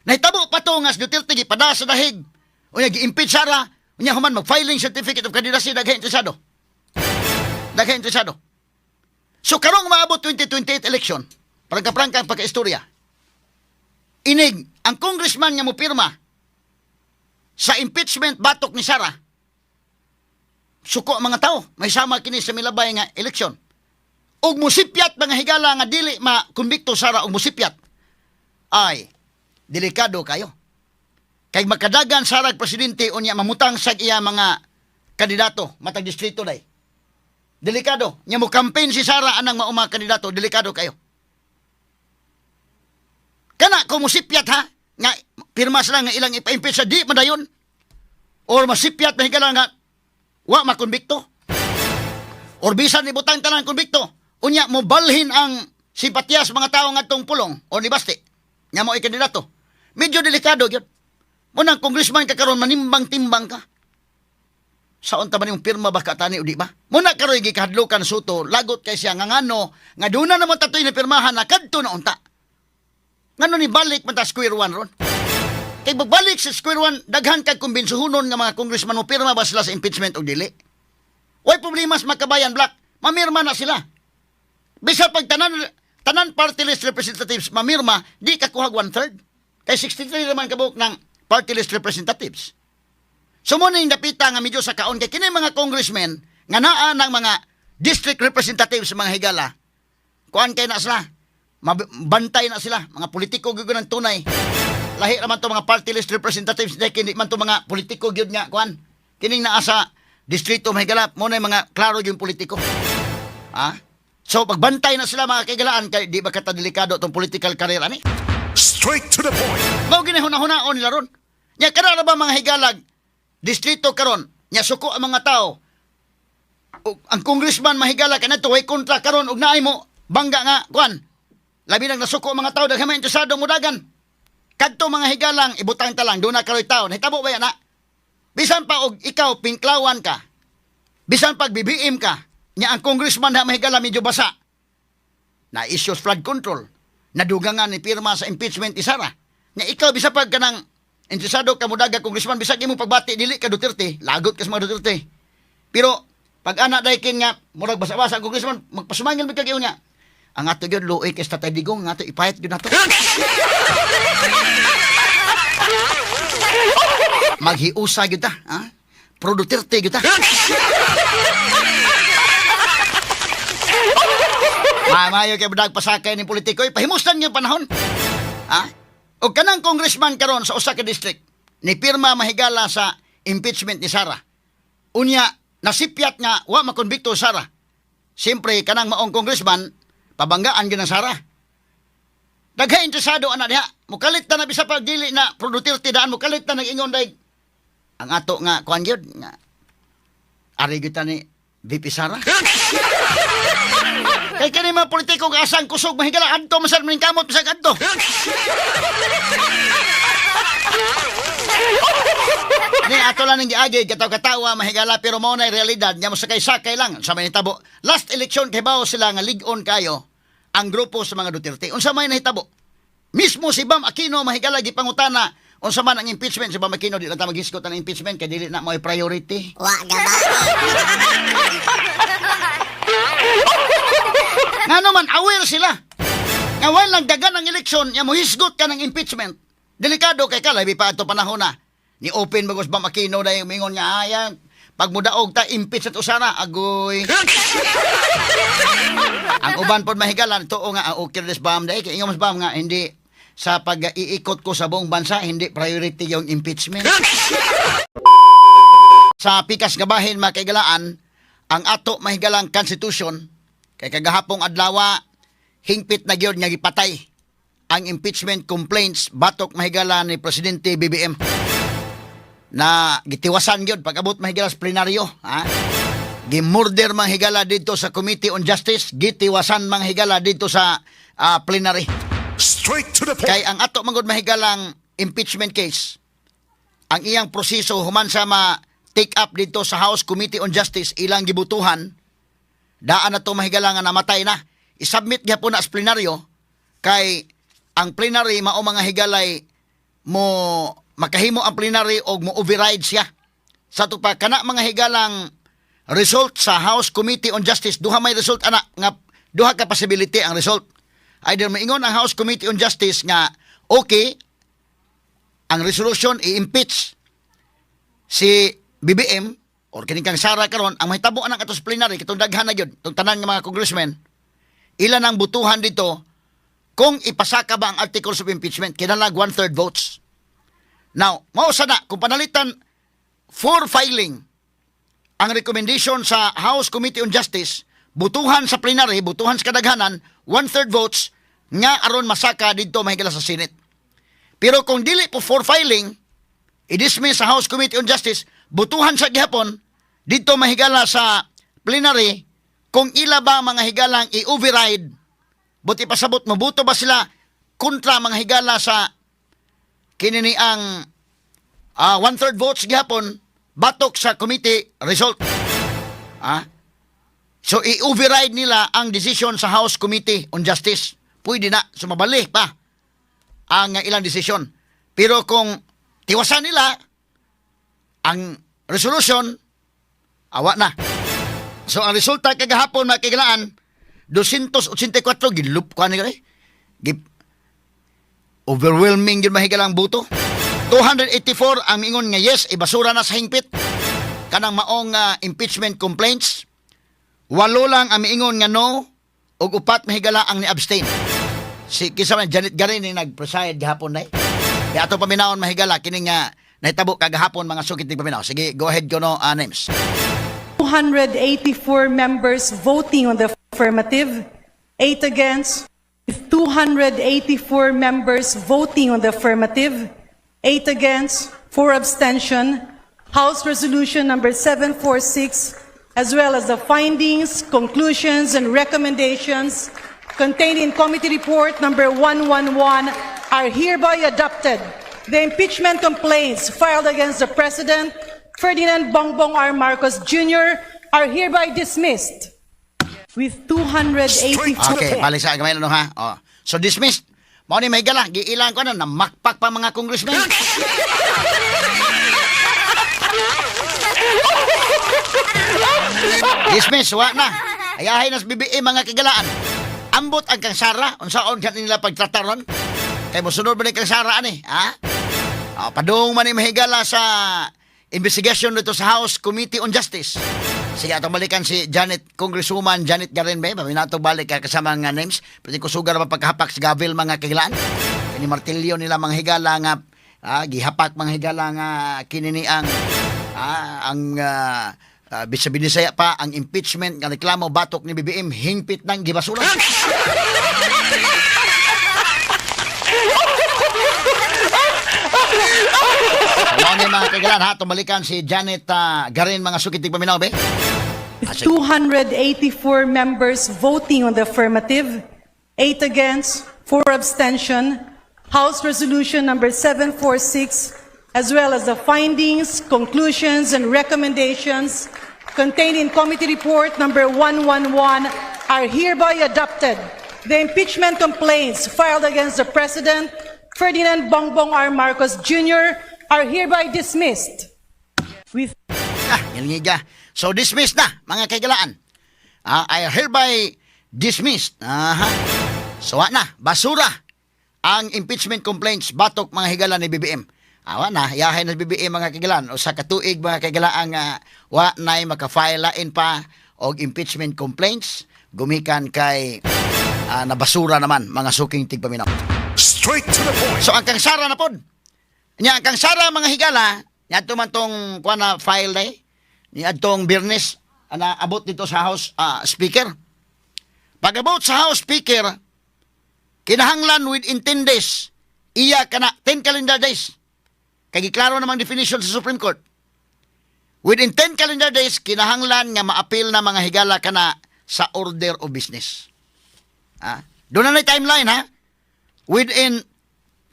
Nahitabo pa to nga si Duterte gipadas sa Dahig. Unya gi-impeach Sara, unya human mag-filing certificate of candidacy, daghay interesado. Daghay interesado. So karong maabot 2028 election, prangka-prangka ang pagkaistorya. Inig, ang congressman nga mo pirma sa impeachment batok ni Sara, suko ang mga tao, may sama kini sa milabay nga eleksyon. Ug musipyat, mga higala, nga dili ma-kumbikto Sara og musipyat, ay delikado kayo. Kay makadagan Sara presidente, unya mamutang sa iya mga kandidato matag distrito day. Delikado. Nya mo campaign si Sara anang mauma kandidato, delikado kayo. Kana kung musipyat ha, nga pirma sila nga ilang ipa-impeach sa di madayon. Or masipyat, mahigala, nga wa makonbikto. Or bisan ibutang tanan konbikto, unya mo balhin ang simpatiya sa mga tao ngadtong Pulong o ni Basti nga mo kandidato. Medyo delikado gyud. Munang congressman ka karon, manimbang-timbang ka. Sa unta ba nimong pirma ba ka tani o di ba? Muna karoy gikahadlokan Sotto, lagot kay siya nga ngano nga doon na naman tatoy na pirmahan na kadto na unta. Ngano ni balik man ta square one ron? Kay pagbalik sa square one, daghan kag kumbinsuhunon nga mga congressman mo pirma ba sila sa impeachment o dili? Way problema sa Makabayan Bloc. Mamirma na sila. Bisan pag tanan tanan party list representatives mamirma, di ka kuhag one-third. Kay 63 naman kabuok ng party list representatives. So mao ning dapita nga medyo sa kaon kay kini mga congressmen nga naa ng mga district representatives sa mga higala. Kuan kay na sila. Bantay na sila, mga politiko gyud ng tunay. Lahi raman to mga party list representatives, dahil kini man to mga politiko gyud nga kuan. Kining naa sa distrito, mga higala, mao na mga klaro yung politiko. Ha? So pagbantay na sila, mga kaigalaan, kay di ba kata delikado tong political career ani? Straight to the point. Mao gini hunahunahon nila ron. Nya kana ra ba, mga higalag, distrito karon, nya suko ang mga tao. O, ang congressman mahigala kanadto way kontra karon og naay mo bangga nga kuan. Labi nang nasuko ang mga tao, daghan may interesado mo dagan. Kadto, mga higalang, ibutang ta lang duna karoy tao. Nahitabo ba yan na? Bisan pa og ikaw pinklawan ka. Bisan pag BBM ka, nya ang congressman na, mahigala, medyo basa. Na issues flood control. Nadugangan ni pirma sa impeachment ni Sara. Nya ikaw bisa pag kanang interesado ka mudaga congressman, bisag imong pagbati dili ka Duterte, lagot ka sa mga Duterte. Pero pag ana daykin nga murag basa-basa ang congressman, magpasumangil big kag niya. Ang ato gyud luoy kay sa Tatay Digong, ang ato ipayat gyud nato. Maghiusa gyud ta, ha? Pro Duterte gyud ta. Mamayo kay budag pasakay ni politiko, eh, pahimuslan yung panahon. Ha? O kanang congressman karon sa usa ka district, ni pirma, mahigala, sa impeachment ni Sara. Unya, nasipyat nga wa makonbikto Sara. Siyempre, kanang maong congressman, pabanggaan gyud ng Sara. Daghay interesado ana diha. Mukalit ta na bisa pag dili na pro Duterte daan, mukalit ta nag-ingon day. Ang ato nga kuan gyud nga ari gyud ta ni VP Sara. Kay kini mga politiko nga asang kusog, mahigala, adto masad maning kamot bisag adto. Ni ato lang nang giagi kataw-katawa, mahigala, pero mao na realidad nga mosakay-sakay lang sa may nahitabo. Last election kay bawo sila nga lig-on kayo ang grupo sa mga Duterte. Unsa may nahitabo? Mismo si Bam Aquino, mahigala, gipangutana unsa man ang impeachment. Si Bam Aquino, di lang ta maghisgot ang impeachment kay dili na mo'y priority. Wa gaba. Ngano man aware sila nga while nagdagan ang eleksyon, nga mohisgot ka ng impeachment. Delikado kay ka, labi pa ato panahon na. Ni open bagos Bam Aquino na yung mingon nga ayan. Pag mudaog ta, impeach at usara, agoy. Ang uban pod, mahigalan, tuo nga, ang okay des Bam dahil. Kay ingon mas Bam nga, hindi sa pag-iikot ko sa buong bansa, hindi priority yung impeachment. Sa pikas nga bahin, mga kaigalaan, ang ato mahigalang constitution, kay kagahapong adlawa, hingpit na gyud nga gipatay ang impeachment complaints batok, mahigala, ni Presidente BBM na gitiwasan gyud pag-abot, mahigala, sa plenaryo, ha. Gimurder, mga higala, dito sa Committee on Justice, gitiwasan, mga higala, dito sa plenary. Straight to the point. Kay ang ato manggod, mahigalang impeachment case, ang iyang proseso human sa ma take up dito sa House Committee on Justice, ilang gibutuhan, daan na to, mahigala, nga namatay na. I-submit gyapon na sa plenaryo kay ang plenary mao, mga higalay, mo makahimo ang plenary og mo override siya. Sa ato pa kana, mga higalang result sa House Committee on Justice, duha may result ana nga duha ka possibility ang result. Either maingon ang House Committee on Justice nga okay ang resolution i-impeach si BBM or kining kang Sara karon, ang mahitabo anang ato sa plenary kitong daghan na gyud tong tanan nga mga congressmen, ilan ang butuhan dito kung ipasaka ba ang articles of impeachment, kinahanglan one-third votes. Now, mao sa na kung panalitan for filing ang recommendation sa House Committee on Justice, butuhan sa plenary, butuhan sa kadaghanan, one-third votes, nga aron masaka didto, mahigala, sa Senate. Pero kung dili po for filing, i-dismiss sa House Committee on Justice, butuhan sa gihapon didto, mahigala, sa plenary kung ila ba, mga higalang, i-override, buti pasabot mobuto ba sila kontra, mga higala, sa kini ni ang one-third votes gihapon batok sa committee result. Ah? So i-override nila ang decision sa House Committee on Justice. Pwede na, sumabali pa ang ilang desisyon. Pero kung Tiwasan nila ang resolution, awa na. So ang resulta kagahapon, mga kahigalaan, 284 gilup ko ani gani. Gip overwhelming gyud, mahigala, ang boto. 284 ang mingon nga yes, ibasura na sa hingpit kanang maong impeachment complaints. Walo lang ang miingon nga no ug upat, mahigala, ang ni-abstain. Si kinsa man, Janet Garin ni nag-preside gahapon na eh. Kaya ato paminawon, mahigala, kini nga nahitabo kagahapon, mga sukit paminaw. Sige, go ahead ko no, names. 284 members voting on the affirmative, 8 against, with 284 members voting on the affirmative, 8 against, 4 abstention. House Resolution number 746, as well as the findings, conclusions, and recommendations contained in Committee Report number 111 are hereby adopted. The impeachment complaints filed against the President, Ferdinand Bongbong R. Marcos Jr., are hereby dismissed. With 284 Okay, balik sa gamay no ha. Oh. So dismissed. Mao ni, mahigala, giilang ko na namakpak pa mga congressmen. Dismiss, wa na. Ayahay nas BBM, mga kahigalaan. Ambot ang kang Sara, unsaon kan nila pagtrataron? Kay mosunod ba ni kang Sara ani, ha? Oh, padung man ni, mahigala, sa investigation dito sa House Committee on Justice. Sige, atong balikan si Janet, Congresswoman Janet Garin ba? Nato balik ka kasama nga names. Pwede ko sugar pa pagkahapak sa gavel, mga kahigalaan. Kini martilyo nila, mga higala, nga gihapak, mga higala, nga kini ni ang bisa binisaya pa ang impeachment nga reklamo batok ni BBM hingpit ng gibasura. Mao ni, mga kahigalaan ha, tumalikan si Janet Garin, mga sukitig paminaw be. With 284 members voting on the affirmative, 8 against, 4 abstention, House Resolution number 746, as well as the findings, conclusions, and recommendations contained in Committee Report number 111 are hereby adopted. The impeachment complaints filed against the President, Ferdinand Bongbong R. Marcos Jr., are hereby dismissed. With Ah, ngiga. So dismissed na, mga kahigalaan. I hereby dismissed. Aha. So wa na, basura ang impeachment complaints batok, mga higala, ni BBM. Awa na, yahay na BBM, mga kahigalaan. O sa katuig, mga kahigalaan, nga wa na'y maka-file lain pa og impeachment complaints gumikan kay nabasura naman, mga suking tigpaminaw. Straight to the point. So ang kang Sara na pod. Nya ang kang Sara, mga higala, niadto man tong kuan na file day. Niadtong Biyernes ana abot dito sa House Speaker. Pag abot sa House Speaker, kinahanglan within 10 days iya kana, 10 calendar days. Kay giklaro namang definition sa Supreme Court. Within 10 calendar days kinahanglan nga maapil na, mga higala, kana sa order of business. Doon na timeline ha. Within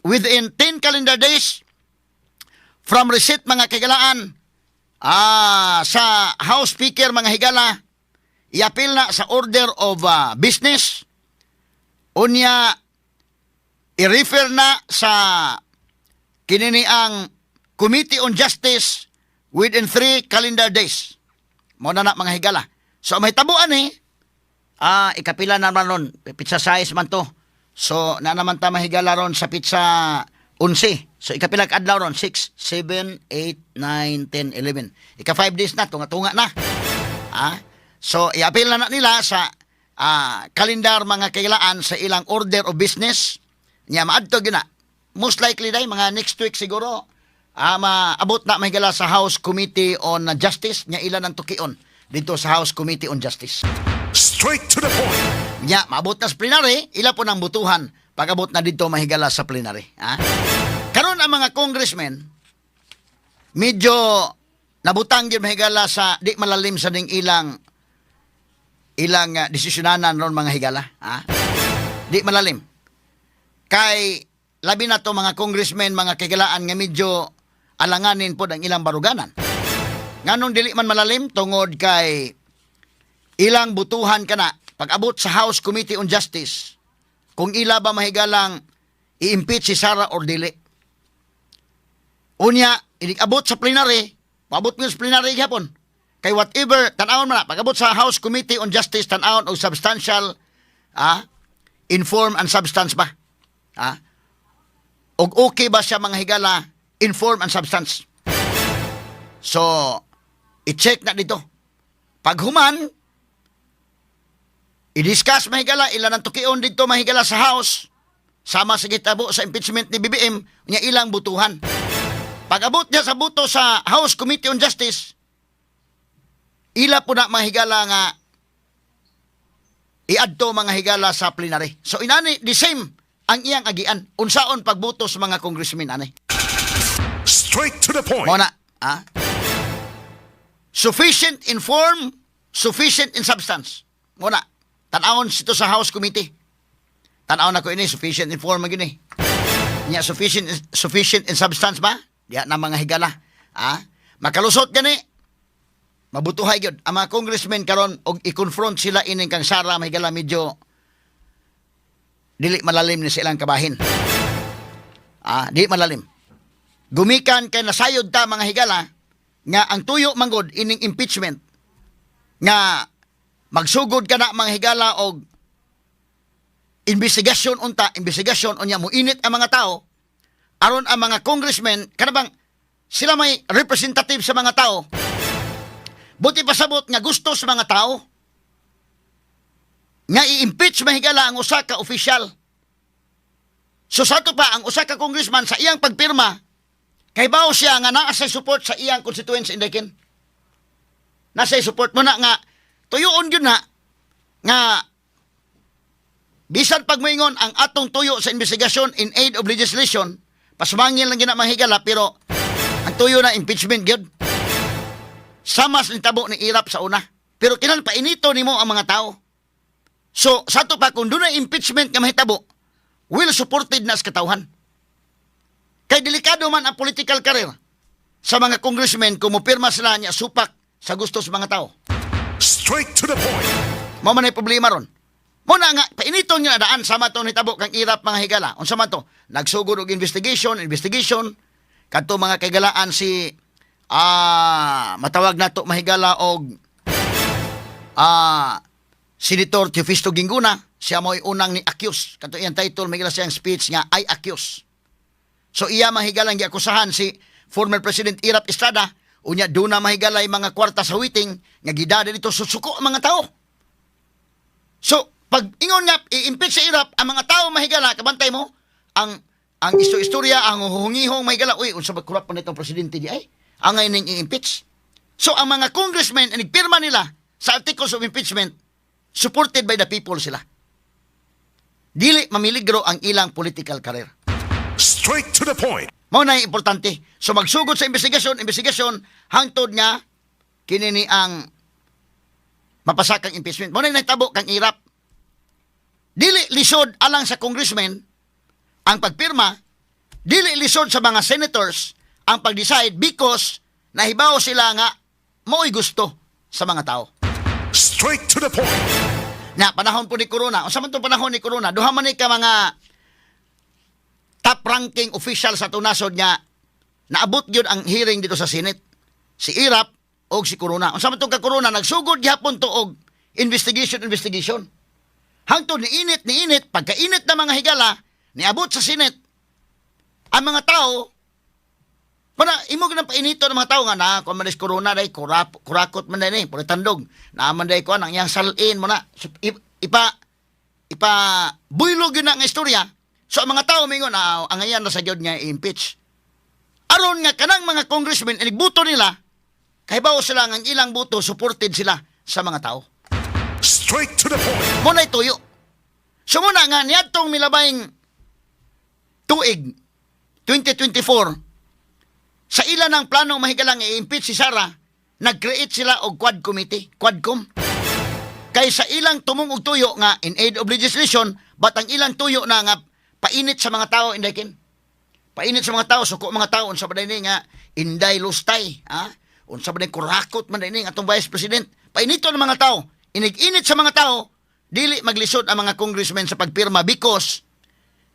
10 calendar days from receipt, mga kahigalaan, sa House Speaker, mga higala, iapil na sa order of business, unya i-refer na sa kinini ang Committee on Justice within 3 calendar days. Mao na, mga higala. So may tabuan eh ikapila na naman ron, petsa 6 man to. So, na naman ta, mahigala, ron sa petsa 11. So, ikapila ka adlaw ron, 6, 7, 8, 9, 10, 11. Ika 5 days na, tunga-tunga na. So, iapil na nila sa kalendar, mga kahigalaan, sa ilang order of business. Nya maadto gyud na. Most likely day mga next week siguro maabot na, mahigala, sa House Committee on Justice, nya ilan ang tukion dito sa House Committee on Justice. Straight to the point. Nya, maabot na sa plenary, ila po ng butuhan pag-abot na dito, mahigala, sa plenary. Ha? Karon ang mga congressmen, medyo nabutang gyud, mahigala, sa di malalim sa ning ilang ilang desisyonanan ron, mga higala. Ha? Di malalim. Kay labi na to mga congressmen, mga kahigalaan, nga medyo alanganin pod ang ilang baruganan. Nganong dili man malalim? Tungod kay ilang butuhan kana pag-abot sa House Committee on Justice kung ila ba mahigalang i-impeach si Sara or dili. Unya, inig-abot sa plenary, paabot mo sa plenary gihapon. Kay whatever, tan-awon man na, pag-abot sa House Committee on Justice, tan-awon og substantial, in form and substance ba? Og okay ba siya, mga higala, in form and substance? So, i-check na dito. Pag human, i-discuss, mahigala, ilan ang tukion dito, mahigala, sa House, sama sa gitabo sa impeachment ni BBM, nya ilang butuhan. Pag abot niya sa buto sa House Committee on Justice, ila po na, mahigala, nga iadto, mga higala, sa plenary. So inani, the same ang iyang agian. Unsaon pagbuto sa mga congressmen ani. Straight to the point. Mo na, ah? Sufficient in form, sufficient in substance. Mo na. Tan-awon sito sa House Committee. Tan-awon nako ini, sufficient in form man gini. Nya sufficient in substance ba? Diha na, mga higala. Ah? Makalusot gani. Mabutuhay gyud ang mga congressmen karon og i-confront sila ining kang Sara, mahigala, medyo dili malalim ni sa ilang kabahin. Ah, di malalim. Gumikan kay nasayod ta, mga higala, nga ang tuyo manggod ining impeachment nga magsugod ka na, mga higala, og investigasyon unta, investigasyon, unya mo init ang mga tao aron ang mga congressmen, kana bang sila may representative sa mga tao, buti pasabot nga gusto sa mga tao nga i-impeach, mahigala, ang usa ka opisyal. So sa ato pa, ang usa ka congressman sa iyang pagpirma, kay bawo siya nga naa sa support sa iyang constituents, indekin. Nasa support mo na nga tuyuon gyud na nga bisan pag moingon ang atong tuyo sa investigasyon in aid of legislation, pasumangil lang gina, mahigala, pero ang tuyo na impeachment gyud. Sama sa nitabo ni Erap sa una. Pero kinan painito nimo ang mga tao. So, sa ato pa, kung doon na impeachment nga mahitabo, well supported na sa katawhan. Kay delikado man ang political career sa mga congressmen kung mupirma sila niya supak sa gusto sa mga tao. Straight to the point. Mao man ay problema ron. Mo na nga painiton nga daan sama to nitabo kang Erap, mga higala. Unsa man to? Nagsugod og investigation, investigation kadto, mga kaigalaan, si matawag nato, mahigala, og Senator Teofisto Guingona, siya mo'y unang ni accuse. Kadto iyang title, mahigala, siyang speech nga "I accuse." So iya, mahigalang, giakusahan si former President Erap Estrada, unya duna, mahigalay, mga kwarta sa jueteng nga gidada dito, susuko ang mga tao. So, pag ingon nga i-impeach si Erap, ang mga tao, mahigala, kabantay mo, ang istorya, ang huhungihong, mahigala, "Uy, unsa ba, corrupt pa nitong presidente di ay? Angay ning i-impeach." So, ang mga congressmen, nagpirma nila sa articles of impeachment, supported by the people sila. Dili mamiligro ang ilang political career. Straight to the point. Mao na yung importante. So magsugod sa investigasyon, investigasyon, hangtod nga kini ni ang mapasakang impeachment. Mao na yung nahitabo kang Erap. Dili lisod alang sa congressmen ang pagpirma, dili lisod sa mga senators ang pag-decide because nahibaw sila nga mao'y gusto sa mga tao. Straight to the point. Na panahon po ni Corona, unsa man tong panahon ni Corona, duha man ni ka mga top ranking official sa tunasod nga naabot gyud ang hearing dito sa Senate. Si Erap og si Corona. Unsa man tong ka Corona, nagsugod gihapon to og investigation, investigation. Hangtod ni init, ni init, pagkainit na, mga higala, niabot sa Senate. Ang mga tao mana imo ganang painito ng mga tao nga na kung man is Corona day kurakot man day ni tandog na man day kuan ang iyang salin mo na. So, ipa buylog yun na nga istorya. So ang mga tao mingon na ang ayan na sa gyud nga i-impeach aron nga kanang mga congressmen inigbuto nila, kay bawo sila nga ang ilang boto supported sila sa mga tao. Straight to the point. Mo na tuyo. So muna nga niadtong milabayng tuig 2024, sa ila ng plano, mahigalang, i-impeach si Sara, nag-create sila og quad committee, quadcom. Kay sa ilang tumong og tuyo nga in aid of legislation, but ang ilang tuyo na nga painit sa mga tao, inday kin. Painit sa mga tao, suko mga tao, unsa ba ni nga Inday Lustay, ha? Unsa ba ni kurakot man ni atong vice president? Painito ng mga tao. Inig-init sa mga tao, dili maglisod ang mga congressmen sa pagpirma because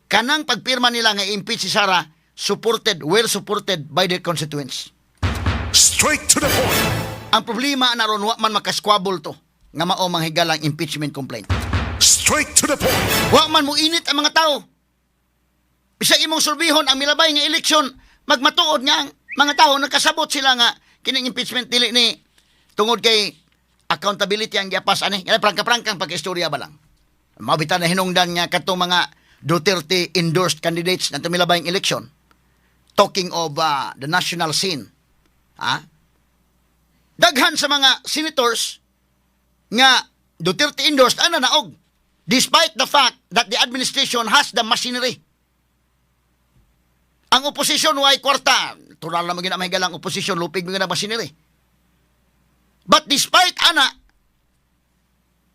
kanang pagpirma nila nga i-impeach si Sara, supported, well supported by their constituents. Straight to the point. Ang problema na ron, wa man makasquabble to nga mao manghigalang impeachment complaint. Straight to the point. Wa man mo init ang mga tao. Bisag imong surbihon ang milabay nga eleksyon, magmatuod nga ang mga tao nagkasabot sila nga kining impeachment dili ni tungod kay accountability ang giapas ani. Kaya prangka-prangkang pagkaistorya ba lang. Mabita na hinungdan nga katong mga Duterte endorsed candidates na tumilabay ang eleksyon. Talking of the national scene. Ha? Daghan sa mga senators nga Duterte endorsed ana naog despite the fact that the administration has the machinery. Ang opposition way kwarta, tural na maging mahigalang opposition lupig mga na machinery. But despite ana,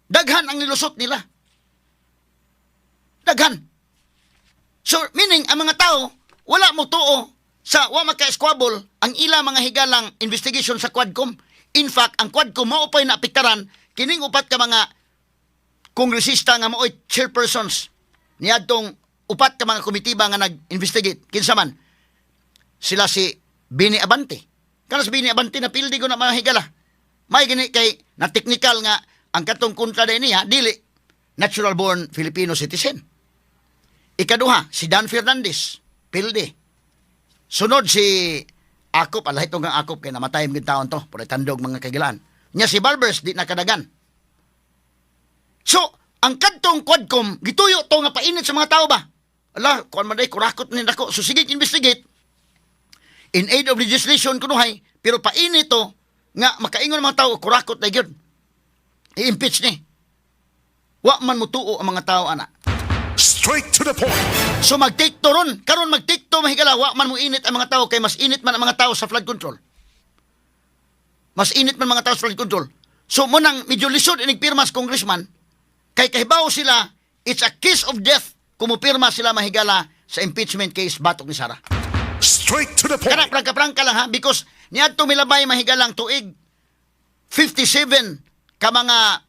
daghan ang nilusot nila. Daghan. So meaning ang mga tao wala mo tuo sa wa maka-squabble ang ila mga higalang investigation sa Quadcom. In fact, ang Quadcom mao pa'y naapektaran kining upat ka mga kongresista nga mao'y chairpersons niadtong upat ka mga komitiba nga nag-investigate. Kinsa man? Sila si Bini Abante. Kana si Bini Abante na pildi ko na mga higala. May gani kay na technical nga ang katong kontra din niya dili natural born Filipino citizen. Ikaduha, si Dan Fernandez, pildi. Sunod si Akop, alay itong nga Akop kay namatay mga taon to, puro tandog mga kagilaan. Nya si Barbers di nakadagan. So, ang kadtong Quadcom, gituyo to nga painit sa mga tao ba? Ala, kuan man day, kurakot ni nako. So sige, investigate. In aid of legislation kunuhay, pero painit to nga makaingon ang mga tao, kurakot na gyud. I-impeach ni. Wa man mutuo ang mga tao ana. Straight to the point. So mag-take to ron. Karon mag-take to mahigala, wa man mo init ang mga tao kay mas init man ang mga tao sa flood control. Mas init man mga tao sa flood control. So mo nang medyo lisod inig pirma sa congressman kay kahibaw sila it's a kiss of death kung mupirma sila mahigala sa impeachment case batok ni Sara. Straight to the Kana point. prangka-prangka lang ha because niadto milabay mahigalang tuig 57 ka mga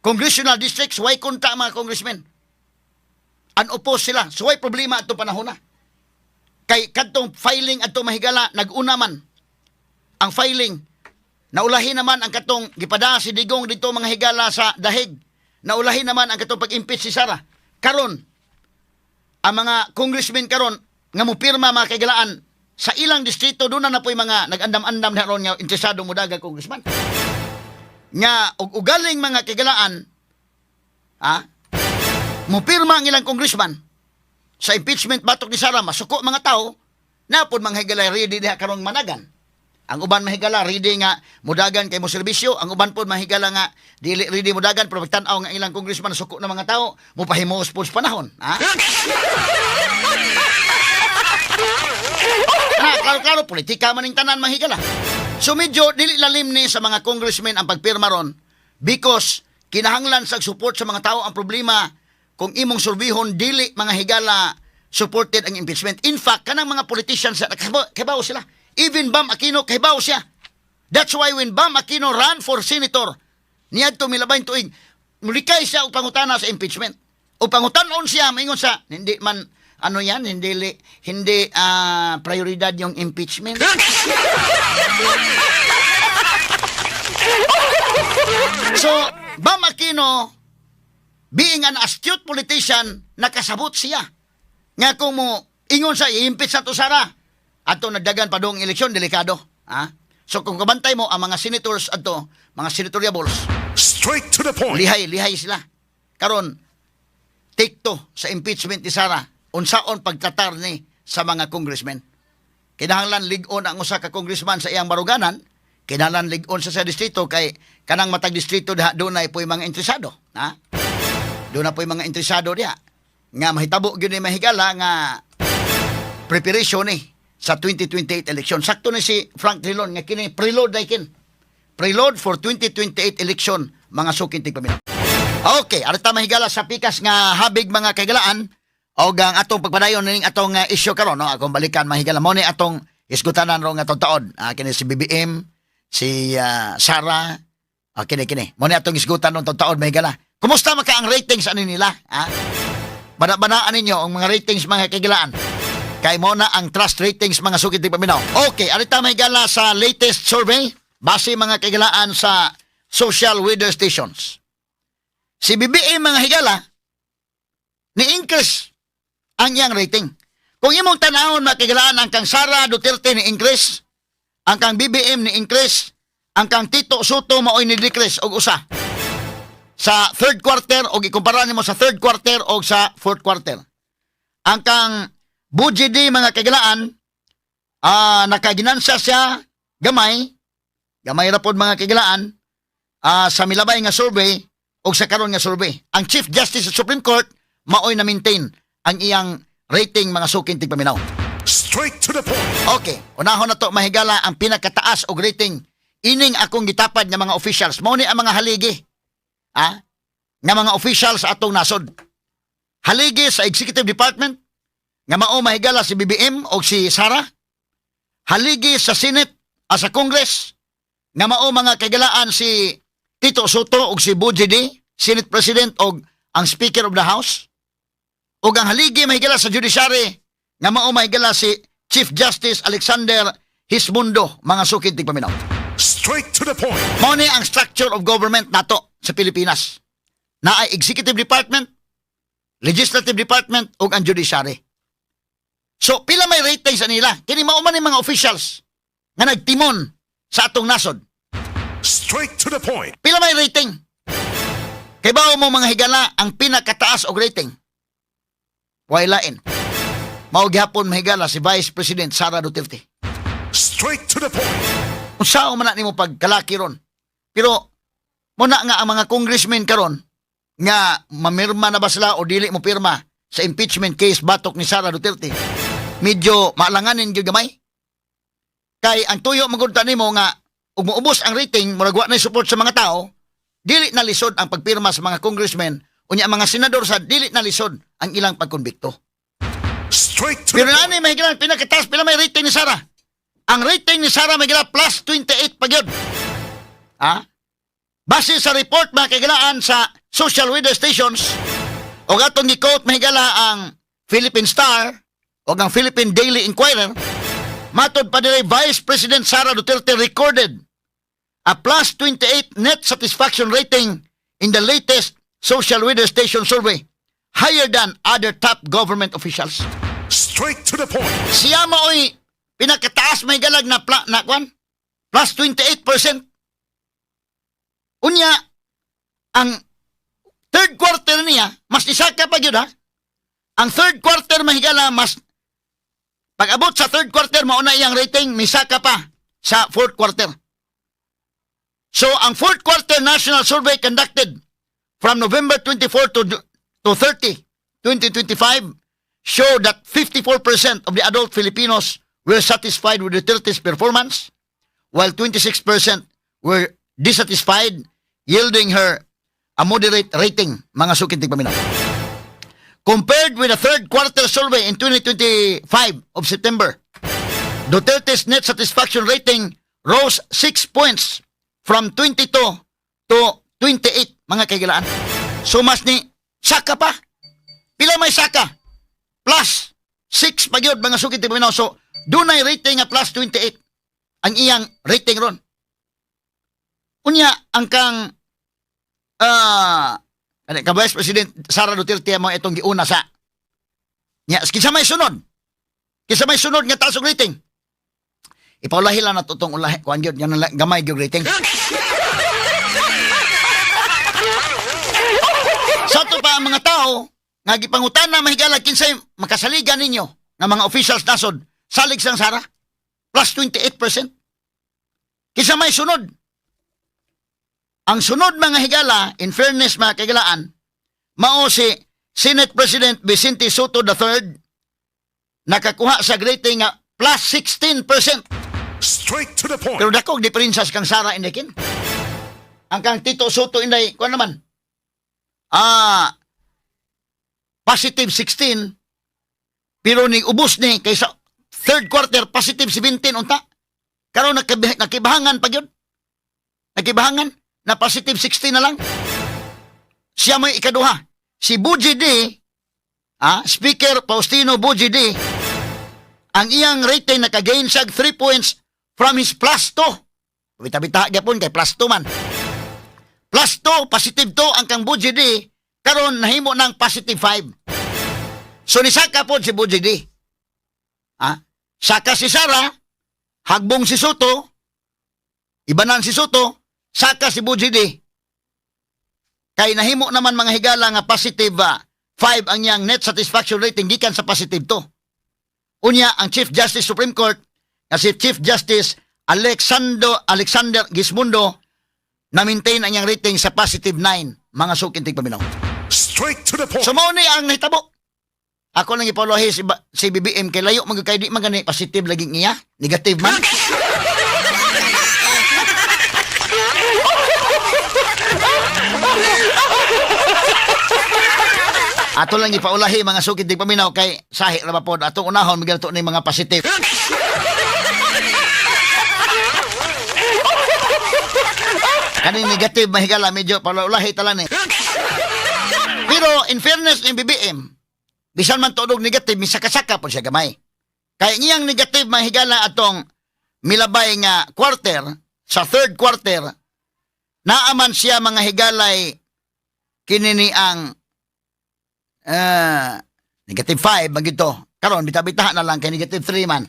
congressional districts way kontra ang mga congressmen. Unopposed sila. So way problema atong panahon na. Kay kadtong filing adto mahigala nag-una man ang filing. Naulahi naman ang katong gipada si Digong dito mga higala sa dahig. Naulahi naman ang katong pag-impeach si Sara. Karon ang mga congressmen karon nga mupirma mga kaigalaan sa ilang distrito doon na na po'y mga nag-andam-andam na ron nga interesado mo daga congressman. Nga og ugaling mga kaigalaan ha, mupirma ang ilang congressman sa impeachment batok ni Sara, masuko mga tao na pod mga higala ready diha karong managan. Ang uban mahigala ready nga mudagan kay mo serbisyo, ang uban pod mahigala nga dili ready mudagan pero pagtan-aw nga ilang congressman suko na mga tao, mupahimos pod sa panahon, ha? Ha, klaro-klaro, politika man ning tanan mahigala. So medyo dili lalim ni sa mga congressmen ang pagpirma ron because kinahanglan sa support sa mga tao. Ang problema kung imong surbihon dili mga higala supported ang impeachment. In fact, kanang mga politicians kahibaw sila. Even Bam Aquino kahibaw siya. That's why when Bam Aquino ran for senator niadto milabay tuig, mulikay siya og pangutana sa impeachment. O pangutan-on siya, maingon sa hindi man ano yan, hindi prioridad yung impeachment. So, Bam Aquino, being an astute politician, nakasabot siya. Nga kung mo, ingon sa, i-impeach sa to Sara, ato nagdagan pa doong eleksyon, delikado. Ha? So, kung kabantay mo, ang mga senators ato, mga senatoriables, Straight to the point. lihay, lihay sila. Karon, take to sa impeachment ni Sara, unsaon pagtratar ni sa mga congressmen. Kinahanglan lig-on ang usa ka congressman sa iyang baruganan, kinahanglan lig-on sa distrito kay kanang matag distrito diha dunay po'y mga interesado, ha? Doon na po'y mga interesado diha. Nga mahitabo gyud ni mahigala nga preparation ni sa 2028 election. Sakto ni si Frank Drilon nga kini preload ay kin. Preload for 2028 election mga suking tigpaminaw. Okay, arita mahigala sa pikas nga habig mga kaigalaan og ang atong pagpadayon ning atong issue karon no akong balikan mahigala mo ni atong isgutanan ro nga atong taon. Kini si BBM, si Sara, kini kini. Mo ni atong isgutan ron taon mahigala. Kumusta man ka ang ratings ani nila? Ha? Bana-banaan ninyo ang mga ratings mga kaigalaan. Kay mao na ang trust ratings, mga sukit tigpaminaw. Okay, arita, mga higala, sa latest survey, base, mga kahigalaan, sa social weather stations. Si BBM, mga higala, ni-increase ang iyang rating. Kung imong tanawon, mga kahigalaan, ang kang Sara Duterte ni increase, ang kang BBM ni increase, ang kang Tito Sotto maoy ni decrease og usa sa third quarter og ikumpara nimo sa third quarter og sa fourth quarter. Ang kang Bojie Dy, mga kahigalaan, nakaginansa siya gamay, gamay ra pod, mga kahigalaan, sa milabay nga survey og sa karon nga survey. Ang Chief Justice sa Supreme Court maoy na maintain ang iyang rating, mga suking tigpaminaw. Straight to the point. Okay, unahon na to, mahigala, ang pinakataas og rating ining akong gitapad nga mga officials. Mao ni ang mga haligi. Ah? Nga mga officials sa atong nasod. Haligi sa Executive Department nga mao, mahigala, si BBM o si Sara. Haligi sa Senate sa Congress nga mao, mga kahigalaan, si Tito Sotto ug si Bojie Dy, Senate President og ang Speaker of the House. Ug ang haligi, mahigala, sa judiciary nga mao, mahigala, si Chief Justice Alexander Gesmundo, mga sukid tigpaminaw. Straight to the point. Mao ni ang structure of government nato sa Pilipinas. Naay Executive Department, Legislative Department ug ang Judiciary. So pila may rating sa nila? Kini mao man ni mga officials nga nagtimon sa atong nasod. Straight to the point. Pila may rating? Kay bawo mo, mga higala, ang pinakataas og rating, way lain. Mao gihapon, mahigala, si Vice President Sara Duterte. Straight to the point. Unsa man na nimo pagkalaki ron? Pero muna nga ang mga congressmen karon nga mamirma na ba sila o dili mo pirma sa impeachment case batok ni Sara Duterte, medyo maalanganin gyud gamay. Kay ang tuyo magud nimo nga ug moubos ang rating, murag wa na support sa mga tao, dili na lisod ang pagpirma sa mga congressmen, unya ang mga senador sa dili na lisod ang ilang pagkonbikto. Straight to Pero the point. nani may higala pinakataas, pila may rating ni Sara? Ang rating ni Sara may plus 28 pa gyud. Ha? Base sa report, mga kahigalaan, sa social weather stations o atong gi-quote, mahigala, ang Philippine Star o ang Philippine Daily Inquirer, matod pa diri, Vice President Sara Duterte recorded a plus 28 net satisfaction rating in the latest social weather station survey, higher than other top government officials. Straight to the point. Siya maoy pinakataas may galag na kwan plus 28%. Unya ang third quarter niya mas isaka pa gyud ha. Ang third quarter, mahigala, mas pag-abot sa third quarter mao na iyang rating misaka pa sa fourth quarter. So ang fourth quarter national survey conducted from November 24 to 30, 2025 showed that 54% of the adult Filipinos were satisfied with Duterte's performance, while 26% were dissatisfied, yielding her a moderate rating, mga suking tigpaminaw. Compared with the third quarter survey in 2025 of September, Duterte's net satisfaction rating rose 6 points from 22 to 28, mga kahigalaan. So mas ni saka pa. Pila may saka? Plus 6 pa gyud, mga sukit tigpaminaw. So dunay rating nga plus 28 ang iyang rating ron. Unya ang kang ano, ka Vice President Sara Duterte mo itong giuna sa. Nya, kinsa may sunod? Kinsa may sunod nga taas og rating? Ipaulahi lang nato tong ulahi kuan gyud yan lang, gamay gyud rating. Sa ato pa ang mga tao nga gipangutana, mahigala, kinsay makasaligan ninyo nga mga officials nasod, salig sang Sara plus 28%. Kinsa may sunod? Ang sunod, mga higala, in fairness, mga kahigalaan, mao si Senate President Vicente Sotto III, nakakuha sa rating nga plus 16%. Straight to the point. Pero dakog diferensya sa kang Sara, Inday Kin. Ang kang Tito Sotto, Inday, kuan naman. Positive 16 pero ni ubos ni kaysa third quarter positive 17 unta. Karon nakibahangan pa gyud. Nakibahangan na positive 16 na lang. Siya may ikaduha. Si Bojie Dy, Speaker Faustino Bojie Dy, Ang iyang rating naka-gain siya 3 points from his plus 2. Bita-bita gyapon kay plus 2 man. Plus 2, positive 2 ang kang Bojie Dy, karon nahimo ng positive 5. So nisaka pod si Bojie Dy. Ah, saka si Sara, hagbong si Sotto, ibanan si Sotto, saka si Bojie Dy. Kay nahimo naman, mga higala, nga positive 5 ang iyang net satisfaction rating gikan sa positive 2. Unya ang Chief Justice Supreme Court nga si Chief Justice Alexander Alexander Gismundo na maintain ang iyang rating sa positive 9, mga suking tigpaminaw. Straight to the point. So mao ni ang nahitabo. Ako lang ipaulahi si BBM kay layo man kay di man gani positive lagi niya, negative man. Ato lang ipaulahi, mga sukit tigpaminaw, kay sahi ra ba pod atong unahon migil ni mga positive. Kaning negative, mahigala, medyo paulahi ta lang ni. Pero in fairness ni BBM, bisan man tunog negative, misaka-saka po siya gamay. Kaya ngiyang negative, mahigala, atong milabay nga quarter, sa third quarter, naaman siya, mga higalay, kinini ang negative 5, magito. Karon bita-bita na lang kay negative 3 man.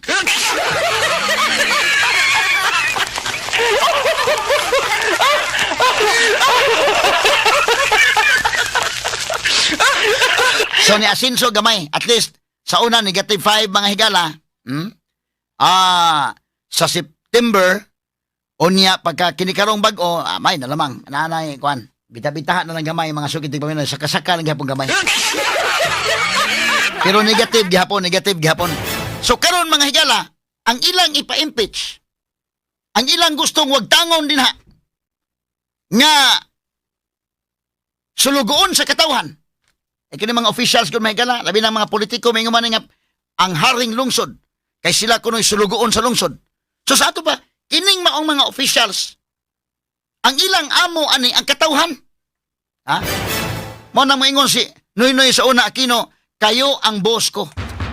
So ni asinso gamay, at least sa una negative 5, mga higala. Ah, sa September unya pagka kinikarong bag-o, may na lamang nanay kuan. Bita-bitahan na lang gamay, mga sukit tigpaminaw, saka-saka lang gihapon gamay. Pero negative gihapon, negative gihapon. So karon, mga higala, ang ilang ipa-impeach, ang ilang gustong wagtangon dinha nga sulugoon sa katawhan. E kini mga officials kun, mga higala, labi ng mga politiko, may man nga ang haring lungsod kay sila kuno'y sulugoon sa lungsod. So sa ato pa, kining maong mga officials, ang ilang amo ani ang katawhan. Ha? Mo na moingon si Noynoy sa una Aquino, "Kayo ang boss ko."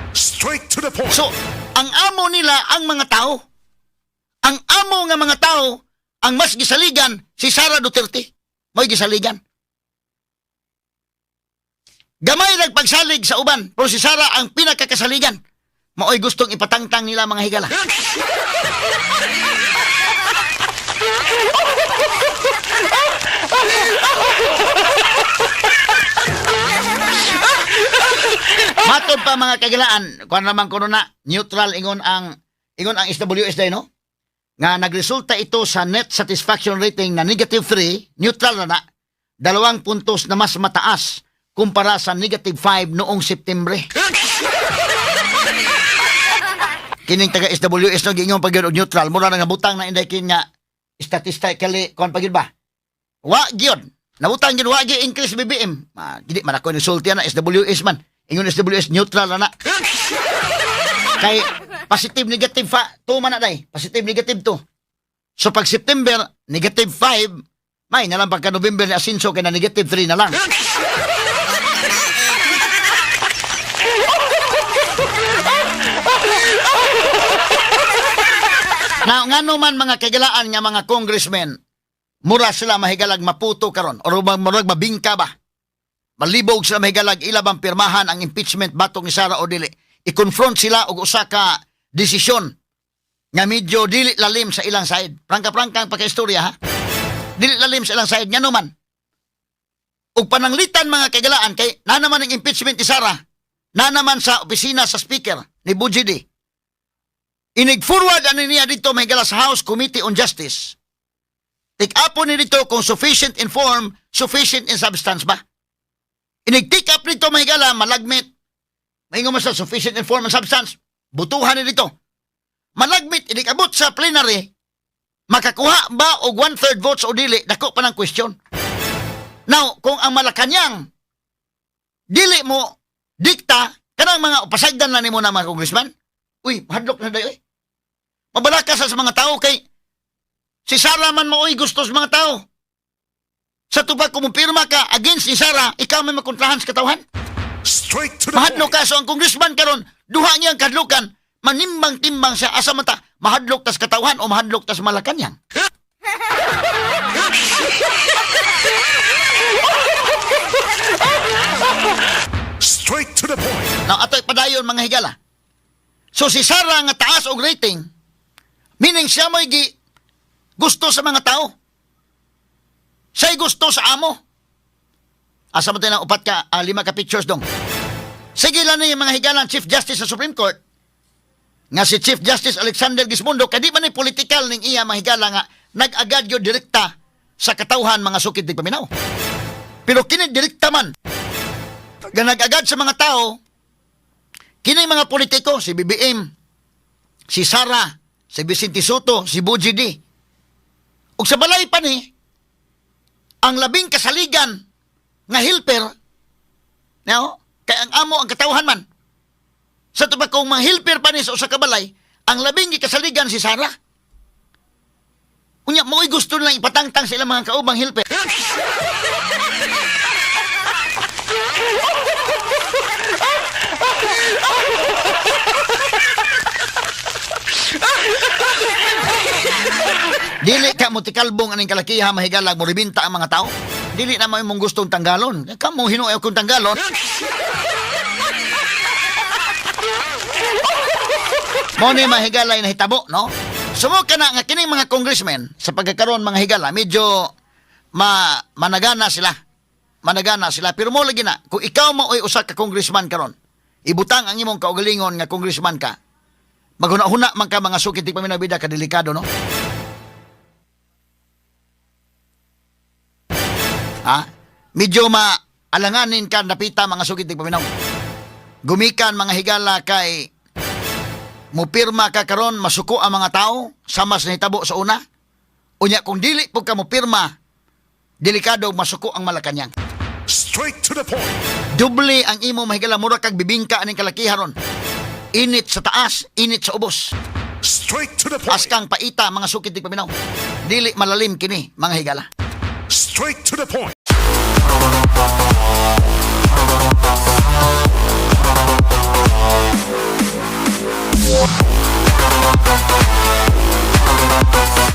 Straight to the point. So, ang amo nila ang mga tao. Ang amo nga mga tao, ang mas gisaligan si Sara Duterte. Mo'y gisaligan. Gamay nagpagsalig sa uban, pero si Sara ang pinakakasaligan. Maoy gustong ipatangtang nila, mga higala. Matod pa, mga kagilaan, kuan naman kuno na neutral ingon ang SWS day, no? Nga nagresulta ito sa net satisfaction rating na negative 3, neutral na na, 2 puntos na mas mataas kumpara sa negative 5 noong September. Kining taga SWS no, giingon pag yun og neutral, mura na nga butang na inday kin nga statistically kuan pa gyud ba? Wa gyud. Nabutang gyud wa gyud increase BBM. Ma, dili man ako insulti na SWS man. Ingon SWS neutral na na. Kay positive negative fa, 2 man na day. Positive negative 2. So pag September negative 5, may na lang pagka November ni Asinso kay na negative 3 na lang. Now, ngano man, mga kagalaan, nga mga congressmen, mura sila mahigalag maputo karon or murag mabingka ba? Malibog sila, mahigalag, ila bang pirmahan ang impeachment batok ni Sara o dili? I-confront sila og usa ka desisyon nga medyo dili lalim sa ilang side. Prangka-prangka ang pagkaistorya ha. Dili lalim sa ilang side, ngano man? Ug pananglitan, mga kagalaan, kay na naman ang impeachment ni Sara, na naman sa opisina sa speaker ni Bojie Dy. Inig-forward ani niya dito, may sa House Committee on Justice. Take up ni dito kung sufficient in form, sufficient in substance ba? Inig-take up nito, mahigala, malagmit. Maingon man sa sufficient in form and substance. Butuhan ni dito. Malagmit, inig-abot sa plenary, makakuha ba og one-third votes o dili, dako pa ng question. Now, kung ang Malacanang dili mo dikta, kanang mga pasagdan na nimo na mga congressman, uy, hadlok na dayo eh. Mabalaka sa mga tao kay si Sara man maoy gusto sa mga tao. Sa tubag kung pirma ka against ni Sara, ikaw may makontrahan sa katawhan. Straight to the Mahadlok point. ka. So ang congressman karon, duha niyang kadlukan. Manimbang-timbang siya asa man ta mahadlok tas katawhan o mahadlok tas Malacanang. Straight to the point. Now, ato'y padayon, mga higala. So si Sara nga taas og rating, meaning siya mo'y gi gusto sa mga tao. Siya'y gusto sa amo. Asa mo tayo ng upat ka, lima ka pictures dong. Sige lang na yung mga higalan, Chief Justice sa Supreme Court, nga si Chief Justice Alexander Gismundo, kadi man ni political ning iya, mga higala, nga nag-agad yun direkta sa katawhan, mga sukid di paminaw. Pero kini direkta man nga nag-agad sa mga tao, kini mga politiko, si BBM, si Sara, si Vicente Soto, si Bojie Dy. Ug sa balay pa ni, ang labing kasaligan nga helper, no, kay ang amo ang katawhan man. Sa tupa kung mga helper pa ni sa usa ka balay, ang labing gikasaligan si Sara. Unya, mo'y gusto lang ipatangtang sa ilang mga kaubang helper. Dili ka mo tikalbong aning kalakiha, mahigalag mo ribinta ang mga tao. Dili na mo imong gustong tanggalon. Kamo hinuoy akong tanggalon. Mo ni mahigalay nahitabo, no? Sumo ka na nga kining mga congressmen sa pagkakaroon, mga higala, medyo managana sila. Managana sila pero mo lagi na kung ikaw mo oy usa ka congressman karon. Ibutang ang imong kaugalingon nga congressman ka. Maghuna-huna man ka, mga sukit di paminaw bida, kadelikado, no? Ha? Medyo maalanganin ka napita, mga sukit di paminaw. Gumikan, mga higala, kay mupirma ka karon masuko ang mga tao sama sa nahitabo sa una. Unya kung dili po ka mupirma, delikado masuko ang Malacanang. Straight to the point. Doble ang imo, mahigala, mura kag bibingka aning kalakiha ron. Init sa taas, init sa ubos. Straight to the point. Askang paita, mga sukit di paminaw. Dili malalim kini, mga higala. Straight to the point.